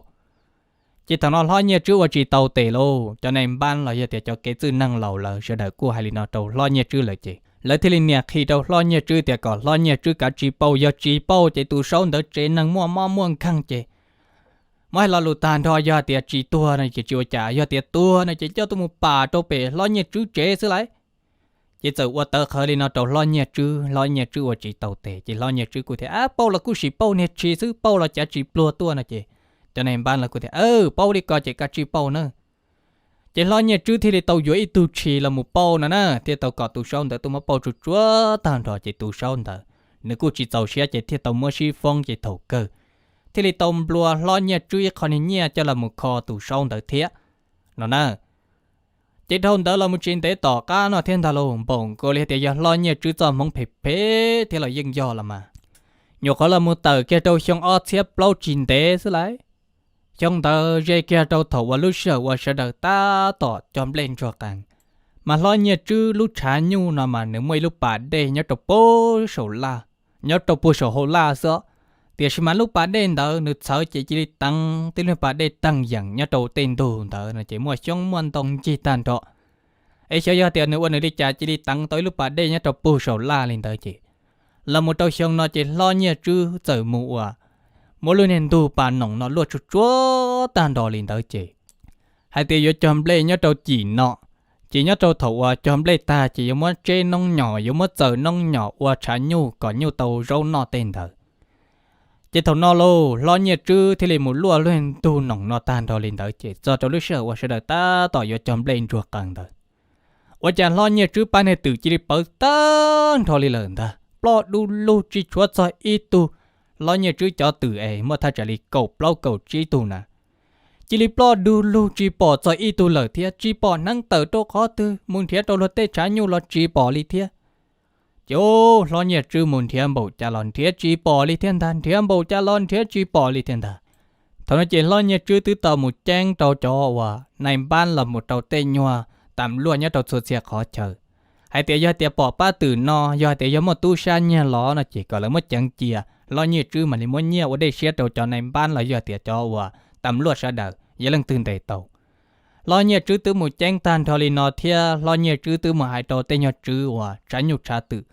Ces thaum no hlob Nyiaj Tswb ua tsis tau tes lauj, cov nais npab los yog tias cov kev txwj neeg laus lawv sawv daws kuj hais li no rau hlob Nyiaj Tswb lawm ces lawv thiaj li nias qhi rau hlob Nyiaj Tswb tias kom hlob Nyiaj Tswb kav tsij pauj, yog tsis pauj ces tus Saub ntawd tsev neeg muaj mob muaj nkeeg ces muab hais lo lus tag nrho, yog tias tsis tuag no ces tsis ua cas, yog tias tuag no ces coj tuaj mus pam rau pem hlob Nyiaj Tswb tsev xwb lauj. Ces txawm ua tawv qhawv li no rau hlob Nyiaj Tswb, hlob Nyiaj Tswb ua tsis tau tes ces hlob Nyiaj Tswb kuj tias, Ab, pauj los kuj sim pauj niag tshis xwb, pauj los cav tsis pluag tuaj no ces cov nais npab lawv kuj tias, Aw, paub li ko ces kav tsij pauj na. Ces hlob Nyiaj Tswb thiaj li tau yuav ib tug tshis los mus pauj no na, thiaj tau kom tus Saub ntawd tuaj muab pauj tsuag tsuag tag nrho ces tus Saub ntawd nws kuj tsis txaus siab ces thiaj tau muab sib foob ces thaum kawg thiaj li tau nplua hlob Nyiaj Tswb ib qho niag nyiaj coj los mus kho tus Saub ntawd thiab no na. Ces dhau ntawd los mus tsis ntev tom qab no thiab ntag lauj, npaum nkaus li hais tias yog hlob Nyiaj Tswb txoj hmoov phem phem thiab los yeej yog los mas, nyuam qhuav los mus tawm kiag rau xyoo ob txhiab plaub tsis ntev xwb lauj. Xyoo ntawd ze kiag rau thaum uas lub sij hawm uas sawv daws tab tom cog nplej ntsuag qees, mas Hlob Nyiaj Tswb lub tshav nyuj no mas nws muaj ib lub pas dej nyob rau puag saum laj, nyob rau puag saum hauv laj xwb. Tiam sis mas lub pas dej ntawd nws txhawv ces cia li teev tib lub pas dej teeg yeem nyob rau tej ntug ntawd no ces muaj xyoob muaj ntoo ncig tag nrho. Es xyov yog tias nws ua nws li cas cia li teev tau ib lub pas dej nyob rau puag saum laj li ntawd ces los mus rau xyoo no ces Hlob Nyiaj Tswb txawm mus ua muab lub niag ntug pas noom no luaj tsuag tsuag tag nrho li ntawd ces hais tias yuav cog nplej nyob rau cim no, ces nyob rau thaum uas cog nplej tag ces yuav muab tseb noob nyom, yuav muab txaws noob nyom ua tshav nyuj kom nyuj tau zaub noj tej ntawd. Ces thaum no lauj, Hlob Nyiaj Tswb thiaj li mus luaj lub ntug noom no tag nrho li ntawd ces txog rau lub sij hawm uas sawv daws tab tom yuav cog nplej ntsuag qees ntawd, ua cas Hlob Nyiaj Tswb pab niag twm cia li pawv tag nrho li lawm ntag, ploj du lug tsis tshuav txog ib tug. Hlob Nyiaj Tswb cov twm es muaj thaj tsam li kaum plaub kaum tsib tug na, cia li ploj du lug tsis pom txog ib tug lawm thiab, tsis pom hneev tawm rau qhov twg, mus nrhiav rau luag tej tshav nyuj los tsis pom li thiab. Ces Hlob Nyiaj Tswb mus nrhiav npaum cas los nrhiav tsis pom li thiab ntag, nrhiav npaum cas los nrhiav tsis pom li thiab ntag. Thaum no ces Hlob Nyiaj Tswb twb tau mus ceeb rau cov uas nais npab los mus rau tej nyuag tam luaj nyob rau txhua txhia qhov chaw hais tias yog tias pom pab twm no, yog hais tias yog muaj tub sab nyiag los no ces kom lawv muab ceev cia, Hlob Nyiaj Tswb mam li muab nyiaj ua dej siab rau cov nais npab los yog tias cov uas tam luaj sawv daws yog leej twg ntes tau. Hlob Nyiaj Tswb twb mus ceeb tag nrho li no thiab Hlob Nyiaj Tswb twb mus hais rau tej nyuag tswv uas tshav nyuj tshav twm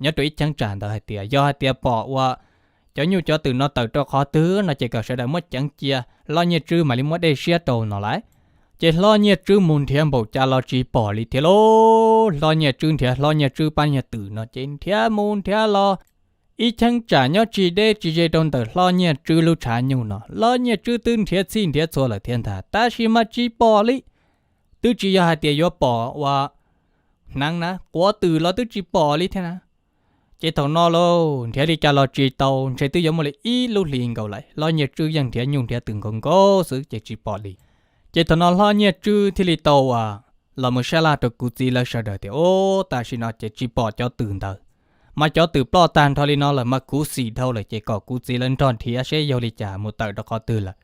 nyob rau ib cheeb tsam ntawd hais tias yog hais tias pom ua cov nyuj cov twm no tawm rau qhov twg no ces kom sawv daws muab ceev cia, Hlob Nyiaj Tswb mam li muab dej siab rau no lauj. Ces Hlob Nyiaj Tswb mus nrhiav npaum cas los tsis pom li thiab lauj. Hlob Nyiaj Tswb nrhiav Hlob Nyiaj Tswb pab nyuag twm no ces nrhiav mus nrhiav los ib cheeb tsam nyob tsis deb tsis ze rau ntawm Hlob Nyiaj Tswb lub tshav nyuj no, Hlob Nyiaj Tswb twb nrhiav txhij nrhiav txhua lawm thiab ntag tab sis mas tsis pom li. Twb tsis yog hais tias yuav pom ua hneev na, quav twm los twb tsis pom li thiab na. Ces thaum no lauj, nrhiav li cas los tsis tau, ntshe twb yuav muaj li ib lub hlis nkaus lawm, Hlob Nyiaj Tswb yeej nrhiav nyuj nrhiav twm nkaus nkaus xwb ces tsis pom li. Ces thaum no Hlob Nyiaj Tswb thiaj li tau los mus sab laj rau kuv txiv lawv sawv daws tias, Ub, tam sim no ces tsis pom cov twm ntawd, mas cov twm ploj tag nrho li no lawm mas khuv xim dhau lawm ces kom kuv txiv lawv nrog nrhiav seb yog li cas mus tawm rau qhov twg lawm.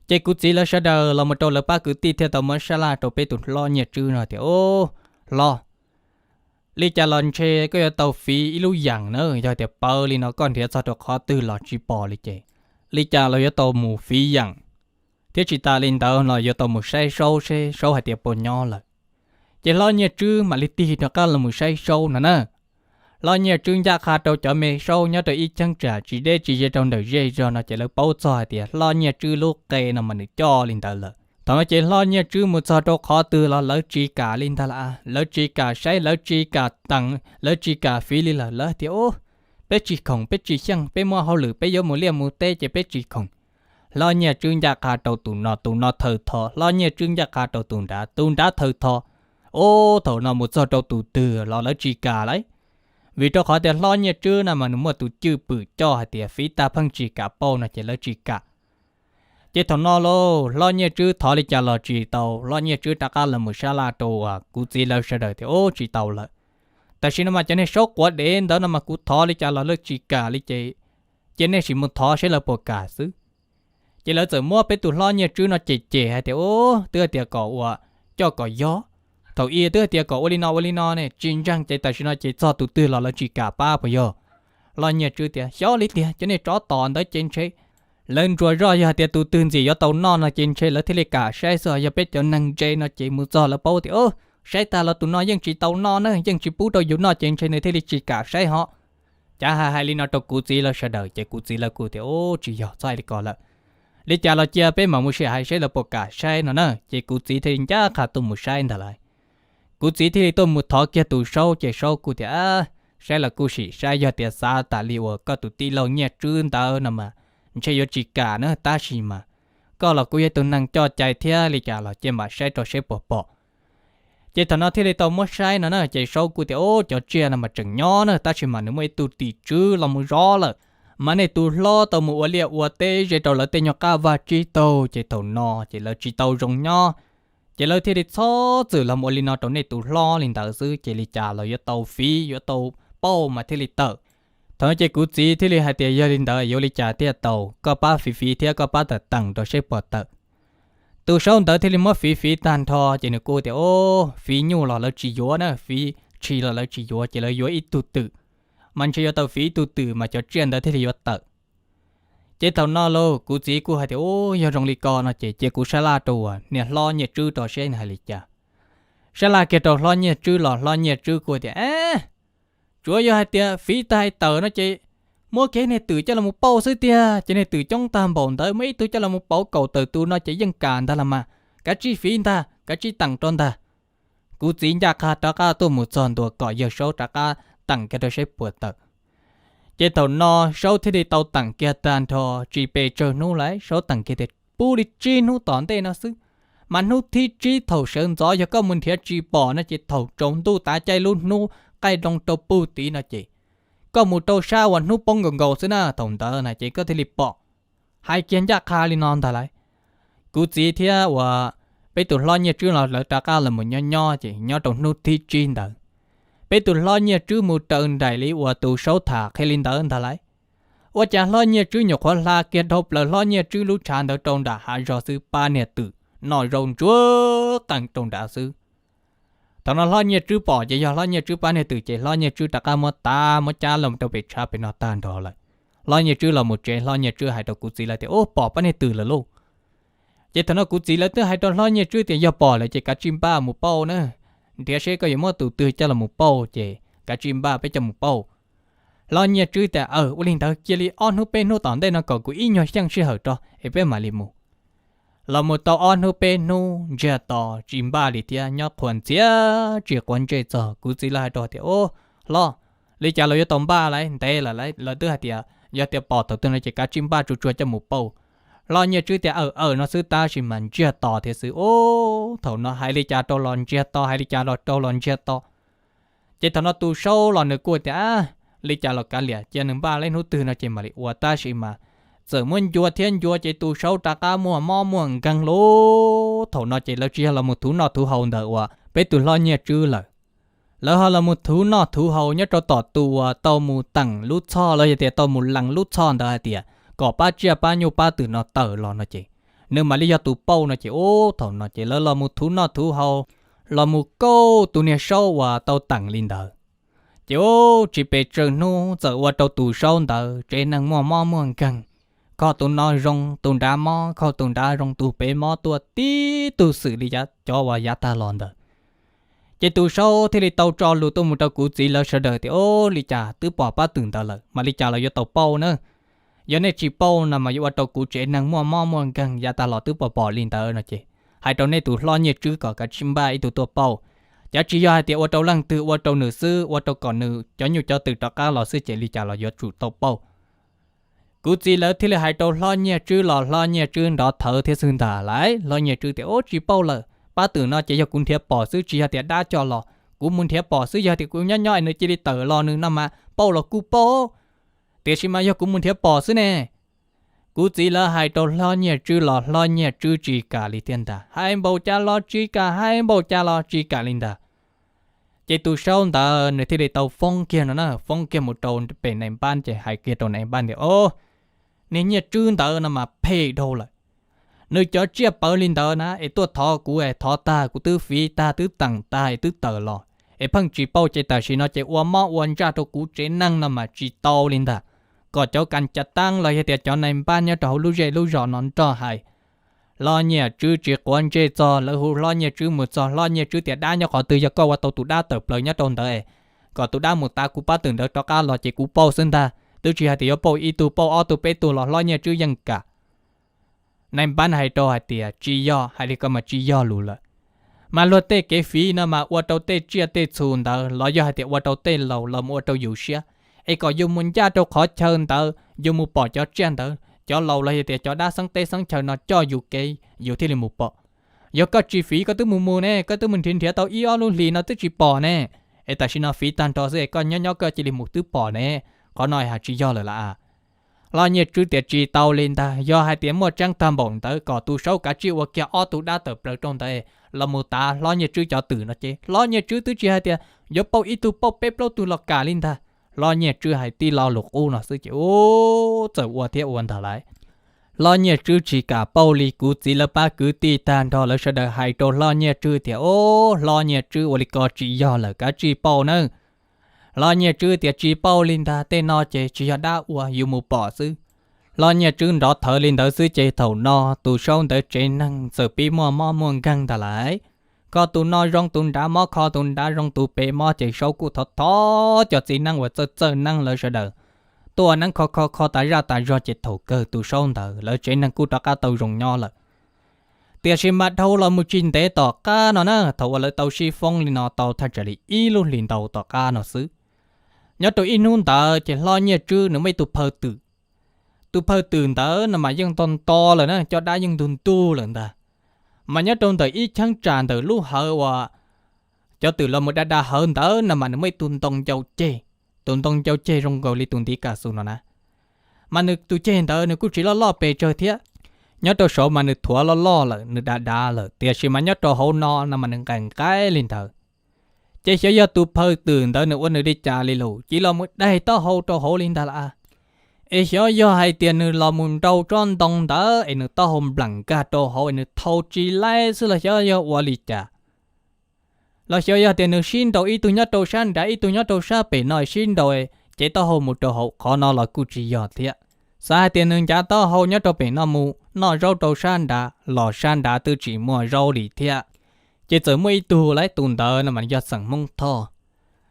Ces kuv txiv lawv sawv daws los mus rau lawv pab kwv tij thiaj tau muab sab laj rau peb tus Hlob Nyiaj Tswb no tias, Ub, Hlob, li cas los ntshe koj yuav tau fiv ib lub yam na, yog tias pawv li no koj nrhiav txog rau qhov twg los tsis pom li ces li cas los yuav tau mus fiv yam, thiab tsis tas li ntawd los yuav tau mus saib Saub seb Saub hais tias puas nyob lawm. Ces Hlob Nyiaj Tswb mam li tig rov qab los mus saib Saub no na. Hlob Nyiaj Tswb ncaj qha rau cov me Saub nyob rau ib cheeb tsam tsis deb tsis ze rau ntawm zej zog no ces lawv paub txog hais tias Hlob Nyiaj Tswb lub qe no mas nws coj li ntawd lawm. Thaum no ces Hlob Nyiaj Tswb mus txog rau qhov twg los lawv tsis kam li ntag lauj, lawv tsis kam saib, lawv tsis kam teev, lawv tsis kam fiv li lawm, lawv tias, Ub, peb tsis khoom, peb tsis xyeej, peb muaj hauj lwm, peb yuav mus liaj mus teb ces peb tsis khoom. Hlob Nyiaj Tswb ncaj qha rau tus no, tus no thaws tho, Hlob Nyiaj Tswb ncaj qha rau tus nrad, tus nrad thaws tho. Ub, thaum no mus txog rau tus twg los lawv tsis kam lauj, vim rau qhov tias Hlob Nyiaj Tswb no mas nws muaj tus cwj pwm coj hais tias fiv tag pheej tsis kam pauj no ces lawv tsis kam. Ces thaum no lauj, Hlob Nyiaj Tswb thov li cas los tsis tau, Hlob Nyiaj Tswb rov qab los mus sab laj rau kuv txiv lawv sawv daws tias, Ub, tsis tau lawm, tam sim no mas cov niag Saub quav dev ntawd no mas kuv thov li cas los lawv tsis kam li ces cia nej sim mus thov seb lawv puas kam xwb. Ces lawv txawm muab peb tus Hlob Nyiaj Tswb no cem cem hais tias, Ub, twb hais tias kom ua coj kom yog, thaum ub twb hais tias kom ua li no ua li no ne tsis ntseeg ces tam sim no ces txog tus twg los lawv tsis kam pab puas yog? Hlob Nyiaj Tswb tias, Xyov li tiag, cov niag tsov tom ntawd ces ntshe lawv ntsuas zoj, yog hais tias tus twg ntxim yuav tau noj no ces ntshe lawv thiaj li kam saib xwb, yog peb cov neeg ntse no ces mus txog lawv paub tias, Ub, saib tag los tus no yeej tsis tau noj na, yeej tsis pub rau yus noj ces ntshe nws thiaj li tsis kam saib ho. Cav hais hais li no rau kuv txiv lawv sawv daws ces kuv txiv lawv kuj tias, Ub, tsis yog, txhob hais li ko lawm, li cas los cia peb mam mus sim hais seb lawv puas kam saib no na. Ces kuv txiv thiaj li ncaj qha tuaj mus saib ntag lauj. Kuv txiv thiaj li tuaj mus thov kiag tus Saub ces Saub kuj tias, Saib los kuj sim saib, yog tias xav tas li uas koj tus tij laug Nyiaj Tswb ntawd no mas ntshe yuav tsis kam na, tab sis mas koj los kuj yog tus neeg coj cai thiab, li cas los cia mam saib rau seb puas pom. Ces thaum no thiaj li tau muab saib no na ces Saub kuj tias, Ub, cov tsiaj no mas tseem nyob na, tab sis mas nws muaj ib tug tim tswv los mus zov lawm, mas nej tus hlob tau mus ua liaj ua teb ze rau lawv tej nyuag qab vaj tsib taug ces thaum no ces lawv tsis tau zoo nyob. Ces lawv thiaj li txhob txwm los mus ua li no rau nej tus hlob li ntawd xwb, ces li cas los yuav tau fiv yuav tau pauj mas thiaj li tawm. Thaum no ces kuv txiv thiaj li hais tias, yog li ntawd yuav li cas thiaj tau, koj pab fiv fiv thiab koj pab tawm teem rau seb puas tawm. Tus saub ntawd thiaj li muab fiv fiv tag nrho ces nws kuj tias, o, fiv nyuj los lawv tsis yuav na, fiv tshis los lawv tsis yuav, ces lawv yuav ib tug twm, mas ntshe yuav tau fiv ib tug twm mas cov tsiaj ntawd thiaj li yuav tawm. Ces thaum no lauj, kuv txiv kuj hais tias, u, yog zoo li ko no ces cia kuv sab laj rau uas niag hlob Nyiaj Tswb rau seb nws hais li cas. Sab laj kiag rau hlob Nyiaj Tswb los hlob Nyiaj Tswb kuj tias, a, tsuav yog hais tias fiv tag hais tawm no ces muab kiag niag twm coj los pauj xwb tiag, ces niag twm coob tag npaum ntawd muab ib tug coj los pauv kaum tawm tus no ces yeej kam ntag los mas, kav tsij fiv ntag, kav tsij teem rau ntag. Kuv txiv ncaj qha rov qab tuaj mus txog ntua kom yawg saub rov qab teem kiag rau seb puas tawm. Ces thaum no saub thiaj li tau teem kiag tag nrho, tsis pes tsawg hnub lawm saub teem kiag tias pub li tsib hnub tom ntej no xwb, mas hnub thib tsib thaum sawv ntxov yog koj mus nrhiav tsis pom no ces thaum tsaus ntuj tav caij lub hnub qaij nroo rau pug tid no ces koj mus rau sab uas hnub poob nkaus nkaus xwb na, thaum ntawd na ces koj thiaj li pom. Hais kiag ncaj qha li no ntag lauj. Kuv txiv thiab uas peb tus hlob Nyiaj Tswb los lawv rov qab los mus nyob nyob ces nyob rau hnub thib tsib ntawd, peb tus hlob Nyiaj Tswb mus raws nraim li uas tus saub tham qhia li ntawd ntag lauj. Ua cas hlob Nyiaj Tswb nyuam qhuav hla kiag dhau plaws hlob Nyiaj Tswb lub tshav ntawd rau nram hav zog xwb pab niag twm noj zaub ntsuag qees rau nrad xwb. Thaum no hlob Nyiaj Tswb pom ces yog hlob Nyiaj Tswb pab niag twm ces hlob Nyiaj Tswb rov qab muab tav muab cab los rau pem tshav pem no tag nrho lawm. Hlob Nyiaj Tswb los mus tsev hlob Nyiaj Tswb hais rau kuv txiv lawv tias, u, pom pab niag twm lawm lauj. Ces thaum no kuv txiv lawv twb hais rau hlob Nyiaj Tswb tias yog pom lawm ces kav tsij npaj mus pauj na, nrhiav seb koj yuav muab tus twg coj los mus pauj ces kav tsij npaj peb coj mus pauj. Hlob Nyiaj Tswb tias, aw, ua li ntawd cia li ob hnub peb hnub tom ntej no kom kuv ib nyuag xyeej sij hawm rau es peb mam li mus. Los mus tau ob hnub peb hnub ntsiag to tsis npaj li thiab nyob qhuas ntxiag tsis quav ntsej txog, kuv txiv lawv hais rau tias, u, hlob, li cas los yuav tau npaj lawm ntev lawm, lawv twb hais tias yog tias pom thaum twg no ces kav tsij npaj tsuag tsuag coj mus pauj. Hlob Nyiaj Tswb tias, aw aw no xwb tab sis mas ntsiag to thiab xwb. U, thaum no hais li cas rau los ntsiag to, hais li cas los rau los ntsiag to. Ces thaum no tus saub los nws kuj tias, a, li cas los kav liam, cia nws npaj li hnub twg no ces mam li ua, tab sis mas txawm muab ncua thiab ncua ces tus saub rov qab muaj mob muaj nkeeg lauj. Thaum no ces lawv tsis yog los mus thuv noj thuv haus ntawm uas peb tus hlob Nyiaj Tswb lawm, lawv ho los mus thuv noj thuv haus nyob rau tom tus uas tau mus teem lub txhoj los yog tias tau mus lees lub txhoj ntawd hais tias kom pab tsiaj pab nyuj pab twm no tawm los no ces nws mam li yog tus pauj no ces, u, thaum no ces lawv los mus thuv noj thuv haus, los mus kauj tus niag saub uas tau teem li ntawd. Ces, u, tsis pes tsawg hnub txawm ua rau tus saub ntawd tsev neeg muaj mob muaj nkeeg, kho tus no zoo tus nrad mob, kho tus nrad zoo, tus pem mob tuaj tib tug xwm li cov uas yav tag los ntawd. Ces tus saub thiaj li tau tso lus tuaj mus rau kuv txiv lawv sawv daws tias, u, li cas twb pom pab twm ntawd lawm mas li cas los yuav tau pauj na. Yog nej tsis pauj no mas yuav ua rau kuv tsev neeg muaj mob muaj nkeeg, yav tag los twb pom pom li ntawd no ces hais rau nej tus hlob Nyiaj Tswb kom kav tsij npaj ib tug tuaj pauj. Cav tsis yog hais tias ua rau leej twg, ua rau nws xwb, ua rau kom nws cov nyuj cov twm rov qab los xwb ces li cas los yuav tsum tau pauj. Kuv txiv lawv thiaj li hais rau hlob Nyiaj Tswb los hlob Nyiaj Tswb nrov thawv thiab xwb ntag lauj. Hlob Nyiaj Tswb tias, u, tsis pauj lawm, pab twm no ces yog kuv nrhiav pom xwb, tsis yog tias dab coj los, kuv mus nrhiav pom xwb, yog tias kuv nyob nyob es nws cia li tawm los nws no mas pauj los kuj pauj, tiam sis mas yog kuv mus nrhiav pom xwb ne. Kuv txiv lawv hais rau hlob Nyiaj Tswb los hlob Nyiaj Tswb tsis kam li thiab ntag, hais npaum cas los tsis kam, hais npaum cas los tsis kam li ntag. Ces tus saub ntawd nws thiaj li tau foob kiag no na, foob kiag mus rau pem nais npab ces hais kiag rau nais npab tias, o, niag Nyiaj Tswb ntawd no mas phem dhau lawm. Nws cov tsiaj pawv li ntawd na es tuaj thov kuv es thov tag kuv twb fiv tag twb teem tag es twb tawm los es pheej tsis pauj ces tam sim no ces ua mob ua ntsaj rau kuv tsev neeg no mas tsis tau li ntag. Kom cov kas cav taab los yog tias cov nais npab nyob rau hauv lub zej lub zos no nrog hais. Hlob Nyiaj Tswb tsis quav ntsej txog, lawv hu hlob Nyiaj Tswb mus txog, hlob Nyiaj Tswb tias dab nyob qhov twg, yog koj ua tau tus dab tawm plaws nyob rau ntawd es kom tus dab mus tav kuv pab twm ntawd rov qab los ces kuv pauj xwb ntag, twb tsis hais tias yuav pauj ib tug pauj ob tug peb tug los hlob Nyiaj Tswb yeej kam. Nais npab hais rau hais tias tsis yog, hais li ko mas tsis yog lus lawm. Mas luag tej kev fiv no mas ua rau tej tsiaj tej txhu ntawd los yog hais tias ua rau tej laus los ua rau yus siab, es kom yus mus ncaj rau qhov chaw ntawd yus mus pom cov tsiaj ntawd, cov laus los yog tias cov dab xeeb teb xeeb chaw no coj yus kev yus thiaj li mus pom. Yog koj tsis fiv koj twb mus mus ne, koj twb mus nrhiav nrhiav tau ib ob lub hlis no twb tsis pom ne, es tam sim no fiv tag nrho xwb es koj nyob nyob koj cia li mus twb pom ne, qhov no hais tsis yog lawm las. Hlob Nyiaj Tswb tias tsis tau li ntag, yog hais tias muaj tseeb tag npaum ntawd kom tus saub kav tsij ua kiag ob tug dab tawm plaws rau ntawd los mus tav hlob Nyiaj Tswb cov twm no ces hlob Nyiaj Tswb twb tsis hais tias yuav pauj ib tug pauj peb plaub tug los kam li ntag. Hlob Nyiaj Tswb hais tib lo lus qub no xwb ces ub, txawm ua thiab ua ntag lauj. Hlob Nyiaj Tswb tsis kam pauj li, kuv txiv lawv pab kwv tij tag nrho lawv sawv daws hais rau Hlob Nyiaj Tswb tias, Ub, Hlob Nyiaj Tswb, ua li ko tsis yog lawm, kav tsij pauj nawb. Hlob Nyiaj Tswb tias, Tsis pauj li ntag, tej no ces tsis yog dab ua, yus mus pom xwb. Hlob Nyiaj Tswb nrov thawv li ntawd xwb ces thaum no tus saub ntawd tsev neeg txawm pib muaj mob muaj nkeeg ntag lauj. Kho tus no zoo tus nrad mob, kho tus nrad zoo tus pem mob, ces saub kuj thov thov cov txiv neeb uas txawj txawj neeb lawv sawv daws tuaj ua neeb kho kho kho tas zaj tas zog ces thaum kawg tus saub ntawd lawv tsev neeg kuj rov qab tau zoo nyob lawm. Tiam sis mas dhau los mus tsis ntev tom qab no na, thaum uas lawv tau sib foob li no tau thaj tsam li ib lub hlis ntau tom qab no xwb, nyob rau ib hnub ntawd ces Hlob Nyiaj Tswb nws muaj ib tug phawj twm. Tus phawj twm ntawd no mas yeej nto nto lawm na, caj dab yeej ntug ntug lawm ntag. Mas nyob rau ntawm ib cheeb tsam ntawm lub hawv uas cov twm los mus da da hawv ntawd no mas nws muaj ib tug ntoo ncau ceg. Tus ntoo ncau ceg zoo nkaus li tus ntiv kas xus no na, mas nws tus ceg ntawd nws kuj tsis loj loj pes tsawg thiab. Nyob rau saud mas nws thuav loj loj lawm, nws dav dav lawm, tiam sis mas nyob rau hauv no no mas nws nqaim nqaim li ntawd. Ces xyov yog tus phawj twm ntawd nws ua nws li cas li lus, cia li los mus daig taub hau rau hauv li ntag lauj. Es xyov yog hais tias nws los mus nrau tsob ntoo ntawd es nws taub hau nplam nkag rau hauv es nws thau tsis laib xwb los xyov yog ua li cas. Los xyov yog tias nws sib nraus, ib tug nyob rau sab nrad ib tug nyob rau sab pem no sib nraus, ces taub hau mus rau hauv, qhov no los kuj tsis yog thiab. Xav hais tias nws ncav taub hau nyob rau pem no mus noj zaub rau sab nrad los sab nrad twb tsis muaj zaub li thiab. Ces txawm muaj ib tug lauj, tus ntawd no mas yog xeem Hmoob Thoj.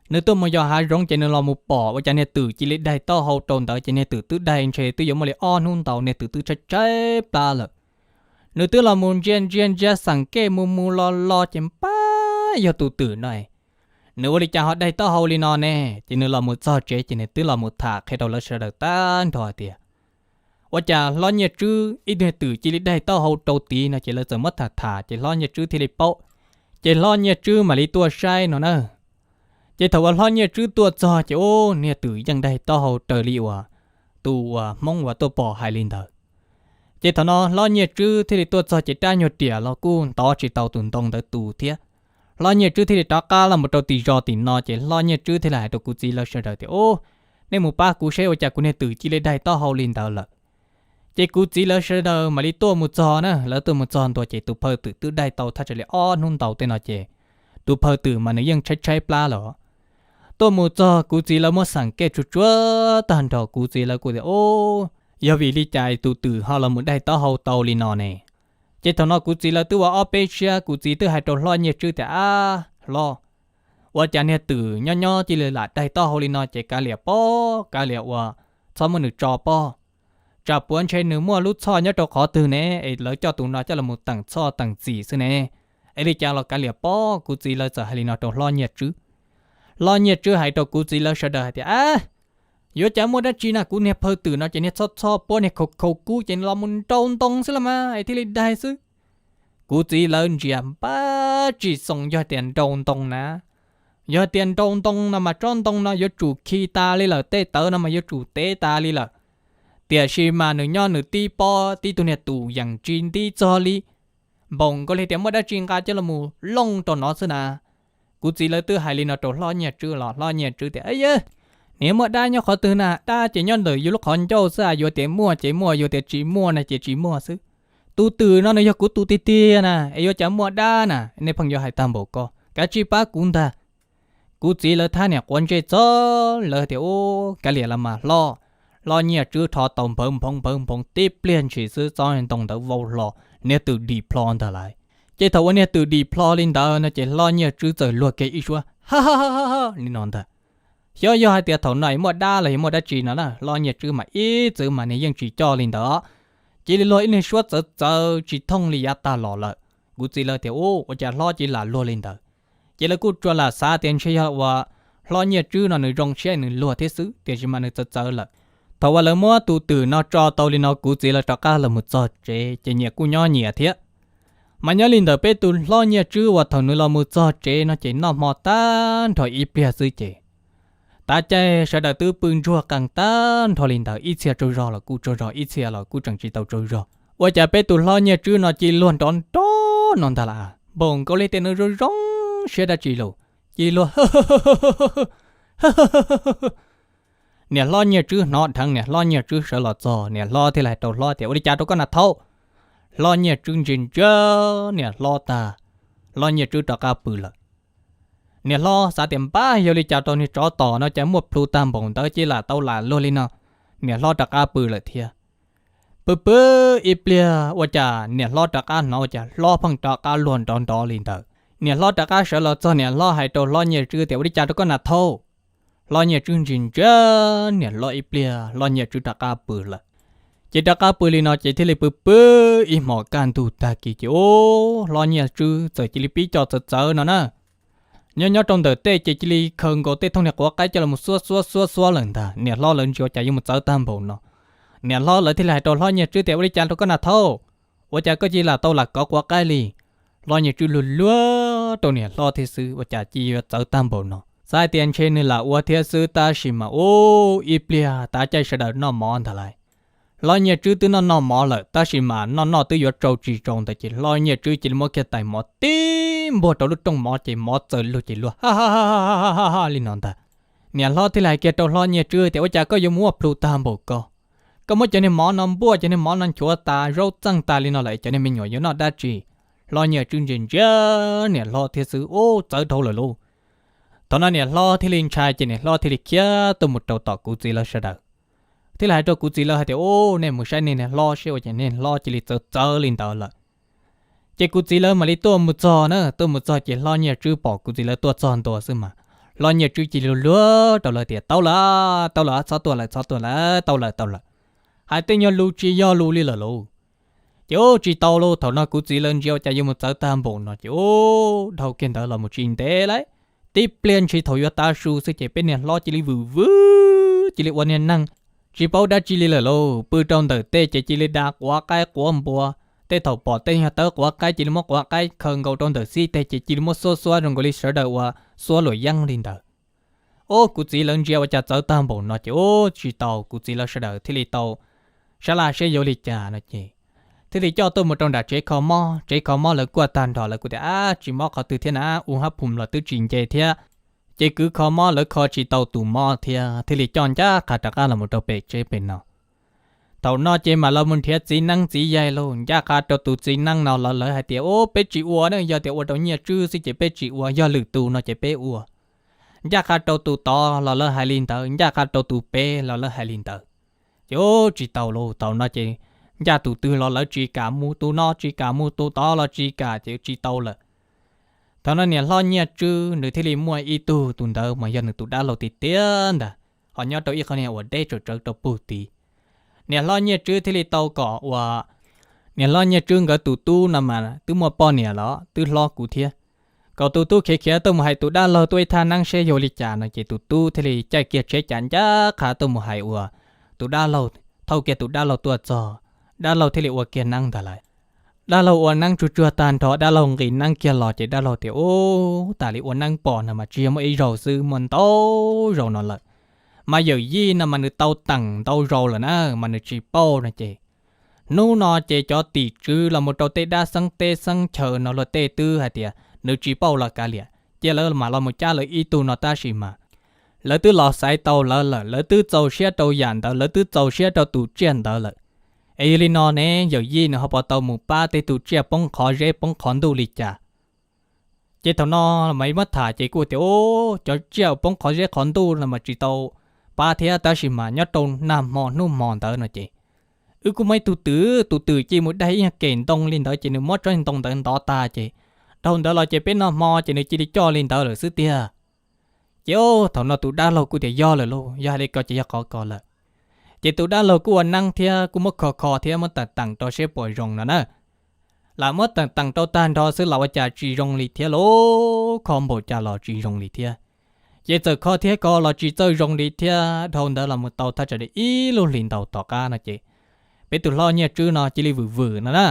Nws tuaj mus yos hav zoov ces nws los mus pom ua cas niag twm cia li daig taub hau rau ntawd, ces niag twm twb daig ntshe twb yuav muaj li ob hnub ntau, niag twm twb tshaib tshaib plab lawm. Nws twb los mus ntsia ntsia ntsia xeem kej mus mus los los ces npab yog tus twm no. Nws ua li cas ho daig taub hau li no ne? Ces nws los mus txog tsev ces nws twb los mus tham qhia rau lawv sawv daws tag nrho tias, ua cas Hlob Nyiaj Tswb ib tug twm cia li daig taub hau rau tid no, ces lawv txawm muab tham tham ces Hlob Nyiaj Tswb thiaj li paub. Ces Hlob Nyiaj Tswb mam li tuaj saib no na. Ces thaum uas Hlob Nyiaj Tswb tuaj txog ces ub, niag twm yeej daig taub hau raws li uas tus uas Hmoob uas tuaj pom hais li ntawd. Ces thaum no Hlob Nyiaj Tswb thiaj li tuaj txog ces rab nyuag riam los kuj ntov tsis tau tus ntoo ntawd tu thiab. Hlob Nyiaj Tswb thiaj li rov qab los mus rau tim zos tim no ces Hlob Nyiaj Tswb thiaj li hais rau kuv txiv lawv sawv daws tias, Ub, nej mus pab kuv seb ua cas kuv niag twm cia li daig taub hau li ntawd lawm. Ces kuv txiv lawv sawv daws mam li tuaj mus txog na, lawv tuaj mus txog ntua ces tus phawj twm twb daig tau thaj tsam li ob hnub ntau tej no ces tus phawj twm mas nws yeej tshaib tshaib plab lawm. Tuaj mus txog kuv txiv lawv muab xeem kej tsuag tsuag tag nrho, kuv txiv lawv kuj tias, Ub, yog vim li cas tus twm ho los mus daig taub hau tau li no ne? Ces thaum no kuv txiv lawv twb ua ob peb siab, kuv txiv twb hais rau Hlob Nyiaj Tswb tias, Ab hlob, ua cas niag twm nyob nyob cia li lam daig taub hau li no ces kav liam pob, kav liam uas txhob muab nws tso pob. Tsam puav ntshe nws muaj lub txhoj nyob rau qhov twg ne, es lawv coj tus no coj los teem txhoj teem txim xwb ne. Es li cas los kav liam pob. Kuv txiv lawv txawm hais li no rau Hlob Nyiaj Tswb. Hlob Nyiaj Tswb hais rau kuv txiv lawv sawv daws hais tias, Ab, yuav cas muaj dab tsi na, kuv niag phawj twm no ces niag txhob txhob puab niag khaus khaus kub ces los mus nrau ntoo xwb los mas es thiaj li daig xwb. Kuv txiv lawv ntsia npab tsis xoos, yog tias nrau ntoo na, yog tias nrau ntoo no mas tsob ntoo no yuav tsum khi tas li lawm, tej tawv no mas yuav tsum tev tas li lawm. Tiam sis mas nws nyob nws tib pob tib tug niag tus yees tsis nti txog li. Npaum nkaus li tias muaj dab tsi nqa coj los looj rau no xwb na. Kuv txiv lawv twb hais li no rau Hlob Nyiaj Tswb los Hlob Nyiaj Tswb tias, Yawg, niag muaj dab nyob qhov twg na? Dab ces nyob ntawm yus lub qhov ncauj xwb, yuav tias muaj ces muaj, yuav tias tsis muaj na ces tsis muaj xwb. Tus twm no nws yog kuv tus tiag tiag na, es yuav cas muaj dab na? Nej pheej yuav hais tag npaum ko, kav tsij pab kuv ntag. Kuv txiv lawv thab niam quav ntsej txog lawv tias, Ub, kav liam los mas hlob. Hlob Nyiaj Tswb rho tau nphawv nphoov nphawv nphoov, tib pliag ntshis xwb tsob ntoo ntawd vau hlo, niag twm dim plho ntag lauj. Ces thaum uas niag twm dim plho li ntawd no ces Hlob Nyiaj Tswb txawm luag kiag ib suab, Ha ha ha ha li no ntag. Xyov yog hais tias thaum no muaj dab los yog muaj dab tsi no na, Hlob Nyiaj Tswb mas ib txwv mas nws yeej tsis coj li ntawd. Cia li luag ib niag suab txawv txawv tsis thooj li yav tag los lawm. Kuv txiv lawv tias, Ub, ua cas hlob cia li lam luag li ntawd? Ces lawv kuj tsuas lam xav tias ntshe yog uas Hlob Nyiaj Tswb no nws zoo siab nws luag thiab xwb, tiam sis mas nws txawv txawv lawm. Thaum uas lawv muab tus twm no tso tau li no kuv txiv lawv rov qab los mus txog tsev ces nyias kuj nyob nyias thiab. Mas nyob li ntawm peb tus Hlob Nyiaj Tswb uas thaum nws los mus txog tsev no ces noj hmo tag nrho ib pliag xwb ces tav caij sawv daws twb pw ntsuag qees tag nrho li ntawd, ib txhia tsaug zog los kuj tsaug zog, ib txhia los kuj tseem tsis tau tsaug zog. Ua cas peb tus Hlob Nyiaj Tswb no cia li luag nrov nrov no ntag lauj, npaum nkaus li tias nws zoo zoo siab dab tsi lauj, cia li luag. Niam hlob Nyiaj Tswb hnov dheev, niam hlob Nyiaj Tswb sawv los txog, niam hlob thiaj li hais rau hlob tias, Ua li cas rau koj na thaub? Hlob Nyiaj Tswb ntsia ntsia niam hlob tag, hlob Nyiaj Tswb rov qab pw lawm. Niam hlob xav tias, Npab, yog li cas rau niag tsov tom no cas muaj plhu tag npaum ntawd, cia lam tau lam luag li no. Niam hlob rov qab pw lawm thiab. Pw pw ib pliag ua cas niam hlob rov qab hnov ua cas hlob pheej rov qab luag nrov nrov li ntawd. Niam hlob rov qab sawv los txog, niam hlob hais rau hlob Nyiaj Tswb tias, Ua li cas rau koj na thaub? Hlob Nyiaj Tswb ntsia ntsia niam hlob ib pliag, hlob Nyiaj Tswb rov qab pw lawm. Ces rov qab pw li no ces thiaj li pw pw ib hmos kaj ntug tag kis ces, ub, hlob Nyiaj Tswb txawm cia li pib co txawv txawv no na. Nyob nyob rau ntawm tej ces cia li khaws nkaus tej thooj niag quav qaib coj los xuab xuab xuab xuab lawm ntag. Niam hlob lawv ntsia ua cas yuav mus txawv tag npaum no. Niam hlob lawv thiaj li hais rau hlob Nyiaj Tswb tias, Ua li cas rau koj na thaub? Ua cas koj cia li lam tau lam kov quav qaib li? Hlob Nyiaj Tswb luag luag rau niam hlob thiab xwb, ua cas cia yuav txawv tag npaum no. Xav hais tias ntshe nws lam ua thiab xwb, tab sis mas, ub, ib pliag tav caij sawv daws noj mov ntag lauj. Hlob Nyiaj Tswb twb noj noj mov lawm, tab sis mas noj noj twb yuav tsau tsis tsau ntawd ces hlob Nyiaj Tswb cia li muab kiag tais mov tib npuag rau lub rooj mov ces mov txawm lug ces luag ha ha ha ha ha ha li no ntag. Niam hlob thiaj li hais kiag rau hlob Nyiaj Tswb tias, Ua cas koj yuav muaj plhu tag npaum ko? Koj muab cov niag mov no npuaj, cov niag mov no nchuav tas, zaub txeej tas li no lawm, cov niag me nyuam yuav noj dab tsi? Hlob Nyiaj Tswb ntsia ntsia niam hlob thiab xwb, ub, txawv dhau lawm lauj. Thaum no niam hlob thiaj li ntshai ces niam hlob thiaj li khiav tuaj mus rau tom kuv txiv lawv sawv daws. Thiaj li hais rau kuv txiv lawv hais tias, Ub, nej mus saib nej niag hlob seb ua cas niag hlob cia li txawv txawv li ntawd lawm. Ces kuv txiv lawv mam li tuaj mus txog na, tuaj mus txog ces hlob Nyiaj Tswb pom kuv txiv lawv tuaj txog ntua xwb mas, hlob Nyiaj Tswb cia li luag luag rau lawv tias, Tau lawm, tau lawm, txhob tuaj lawm, txhob tuaj lawm, tau lawm, tau lawm. Hais tej nyuag lus tsis yog lus li lawm lauj. Ces ub, tsis tau lauj, thaum no kuv txiv lawv ntsia ua cas yuav mus txawv tag npaum no ces ub, dhau kiag ntawd los mus tsis ntev lauj, tib pliag ntshis thaum yuav tav su xwb ces peb niag hlob cia li vwm vwm cia li ua niag neeg tsis paub dab tsi li lawm lauj. Pw rau ntawm tej ces cia li da quav qaib quav npua, tej thaum pom tej nyuag tawb quav qaib cia li muab quav qaib khaws nkaus rau ntawm xib teg ces cia li muab xuab xuab zoo nkaus li sawv daws ua xuab luam yeeb li ntawd. Ub, kuv txiv lawv ntsia ua cas txawv tag npaum no ces ub, tsis tau, kuv txiv lawv sawv daws thiaj li tau sab laj seb yuav li cas no ces thiaj li coj tuaj mus rau nram tsev kho mob. Tsev kho mob lawv kuaj tag nrho lawv kuj tias, Ab, tsis mob qhov twg thiab na, u hab phum los twb tsis nce thiab. Ces kwv kho mob lawv kho tsis tau tus mob thiab, thiaj li coj ncaj qha rov qab los mus rau pem tsev pem no. Thaum no ces mam los mus nrhiav txiv neeb txiv yaig lauj, ncaj qha rau tus txiv neeb no los lawv hais tias, Ub, peb tsis ua na, yog tias ua rau Nyiaj Tswb xwb ces peb tsis ua, yog lwm tus no ces peb ua. Ncaj qha rau tus tod los lawv hais li ntawd, ncaj qha rau tus pem los lawv hais li ntawd. Ces ub, tsis tau lauj, thaum no ces ncaj tus twg los lawv tsis kam mus, tus no tsis kam mus, tus tod los tsis kam ces tsis tau lawm. Thaum no niam hlob Nyiaj Tswb nws thiaj li muaj ib tug, tus ntawd mas yog nws tus dab laug tiag tiag ntag, ho nyob rau ib qho niag uas deb tsawv tsawv rau puag tid. Niam hlob Nyiaj Tswb thiaj li tau kom uas niam hlob Nyiaj Tswb nkawd tus tub no mas twb muaj poj niam los twb hlob kuv thiab, kom tus tub khiav khiav tuaj mus hais tus dab laug tuaj ib thaj neeb seb yog li cas no ces tus tub thiaj li caij kiag tsheb cav ncaj qha tuaj mus hais uas tus dab laug, thauj kiag tus dab laug tuaj txog, dab laug thiaj li ua kiag neeb ntag lauj. Dab laug ua neeb tsuag tsuag tag nrho, dab laug nqis neeb kiag los ces dab laug tias, Ub, tas li ua neeb pom no mas tsis yog muaj ib zaug xwb, muaj ntau zaus no lawm. Mas yawm yij no mas nws tau teem ntau zaus lawm na mas nws tsis pauj no ces, hnub no ces cov tim tswv los mus rau tej dab xeeb teb xeeb chaw no luag tej twb hais tias nws tsis pauj los kav liam, cia lawv mam los mus cab lawv ib tug no tab sis mas lawv twb los xaiv tau lawv lawm, lawv twb txaus siab rau yam ntawd, lawv twb txaus siab rau tus tsiaj ntawd lawm. Es yog li no ne, yawm yij nws ho puas tau mus pab tej tus tsiaj poob qhov zeb poob qhov ntuj li cas? Ces thaum no mas muab tham ces kuj tias, Ub, cov tsiaj poob qhov zeb qhov ntuj no mas tsis tau pab thiab, tab sis mas nyob rau nag hmo hnub hmo ntawd no ces wb kuj muaj ib tug twm, tus twm cia mus daig ib nyuag kem ntoo li ntawd ces nws muab tsob ntoo ntawd ntov tag ces dhau ntawd los ces peb noj hmo ces nws cia li coj li ntawd lawm xwb tiag. Ces thaum no tus dab laug kuj tias, Yog lawm lauj, yog hais li ko ces yog qhov ko lawm. Ces tus dab laug kuj ua neeb thiab kuj muab kho kho thiab muab teem teem rau seb puas zoo no na. Lam muab teem teem rau tag nrho xwb los ua cas tsis zoo li thiab lauj, kho npaum cas los tsis zoo li thiab. Ces txawm kho thiab kho los tsis txawj zoo li thiab, dhau ntawd los mus tau thaj tsam li ib lub hlis ntaus tom qab no ces peb tus hlob Nyiaj Tswb no cia li vwm vwm no na,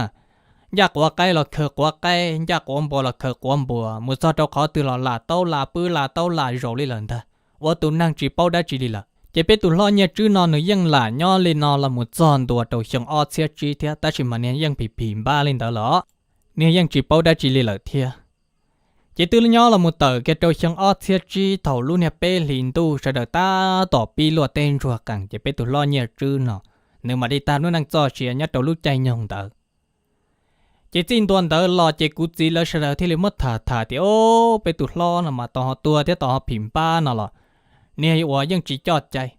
ncaj quav qaib los khaws quav qaib, ncaj quav npua los khaws quav npua, mus txog rau qhov twg los lam taub lam pw lam taub lam zaum li lawm ntag, ua tus neeg tsis paub dab tsi li lawm. Ces peb tus hlob Nyiaj Tswb no nws yeej lam nyob li no los mus txog ntua rau xyoo ob txhiab tsib thiab, tab sis mas niag yeej phim phim npab li ntawd lawm, niag yeej tsis paub dab tsi li lawm thiab. Ces twb nyob los mus tawm kiag rau xyoo ob txhiab tsib thaum lub niag peb hlis ntuj sawv daws tab tom pib luaj teb ntsuag qees ces peb tus hlob Nyiaj Tswb no nws mam li tag lub neej txoj sia nyob rau lub caij nyoog ntawd. Ces txij ntua ntawd los ces kuv txiv lawv sawv daws thiaj li muab tham tham tias, o, peb tus hlob no mas tau ho tuag thiab tau ho phim npab no los niag uas yeej tsis coj cai.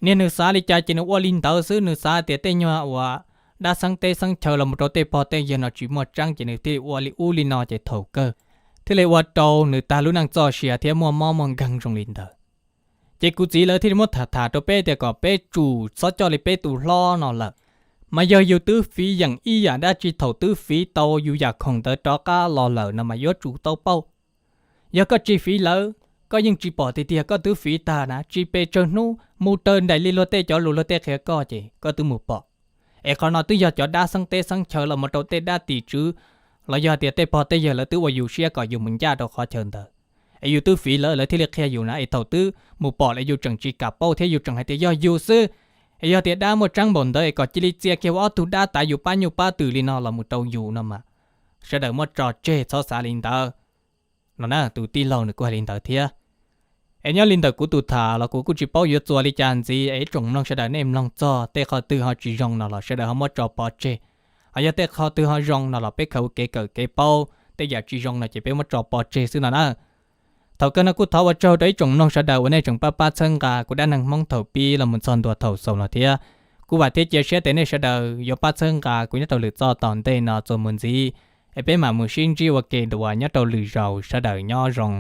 Niag nws xav li cas ces nws ua li ntawd xwb, nws xav tias tej nyuag uas dab xeeb teb xeeb chaw los mus rau tej pog tej yawg no tsis muaj tseeb ces nws thiaj li ua li ub li no ces thaum kawg thiaj li ua rau nws tag lub neej txoj sia thiab muaj mob muaj nkeeg zoo li ntawd. Ces kuv txiv lawv thiaj li muab tham tham rau peb tias kom peb tsum txhob coj li peb tus hlob no lawm, mas yog yus twb fiv yeem ib yam dab tsi thaum twb fiv tau yus yam khoom ntawd rov qab los lawm no mas yuav tsum tau pauj. Yog koj tsis fiv lawv, koj yeej tsis pom tiag tiag koj twb fiv tag na, tsis pes tsawg hnub mus raws nraim li luag tej cov lus luag tej qhia koj ces koj twb mus pom. Es qhov no twb yog cov dab xeeb teb xeeb chaw los mus rau tej dab tim tswv los yog tias tej pog tej yawg lawv twb ua yus siab kom yus mus ncaj rau qhov chaw ntawd. Es yus twb fiv lawv, lawv thiaj li qhia yus na, es thaum twb mus pom lawm yus tseem tsis kam pauj thiab yus tseem hais tias yog yus xwb. Es yog tias dab muaj tseeb npaum ntawd es kom cia li txia kiag ua ob tug dab tav yus pab nyuj pab twm li no los mus rau yus no mas sawv daws muab tso tseg txhob xav li ntawd no na. Tus tij laug nws kuj hais li ntawd thiab. Es nyob li ntawm kuv tus tham los kuv kuj tsis paub yuav txuas li cas ntxiv, es ib tsoom mloog sawv daws nej mloog txog tej qhov twg ho tsis zoo no los sawv daws ho muab tso pov tseg. Ho yog tej qhov twg ho zoo no los peb khaws ua kev kawm kev paub, tej yam tsis zoo no ces peb muab tso pov tseg xwb no na. Thaum kawg no kuj thov ua tsaug rau ib tsoom mloog sawv daws uas nej tseem pab pab txhawb nqa kuv dab neeg Hmoob thaum pib los mus txog ntua thaum xaus no thiab. Kuv vam thiab cia siab tias nej sawv daws yuav pab txhawb nqa kuv nyob rau lwm txoj tom ntej no txuas mus ntxiv, es peb mam mus sib ntsib ua ke dua nyob rau lwm zaus, sawv daws nyob zoo.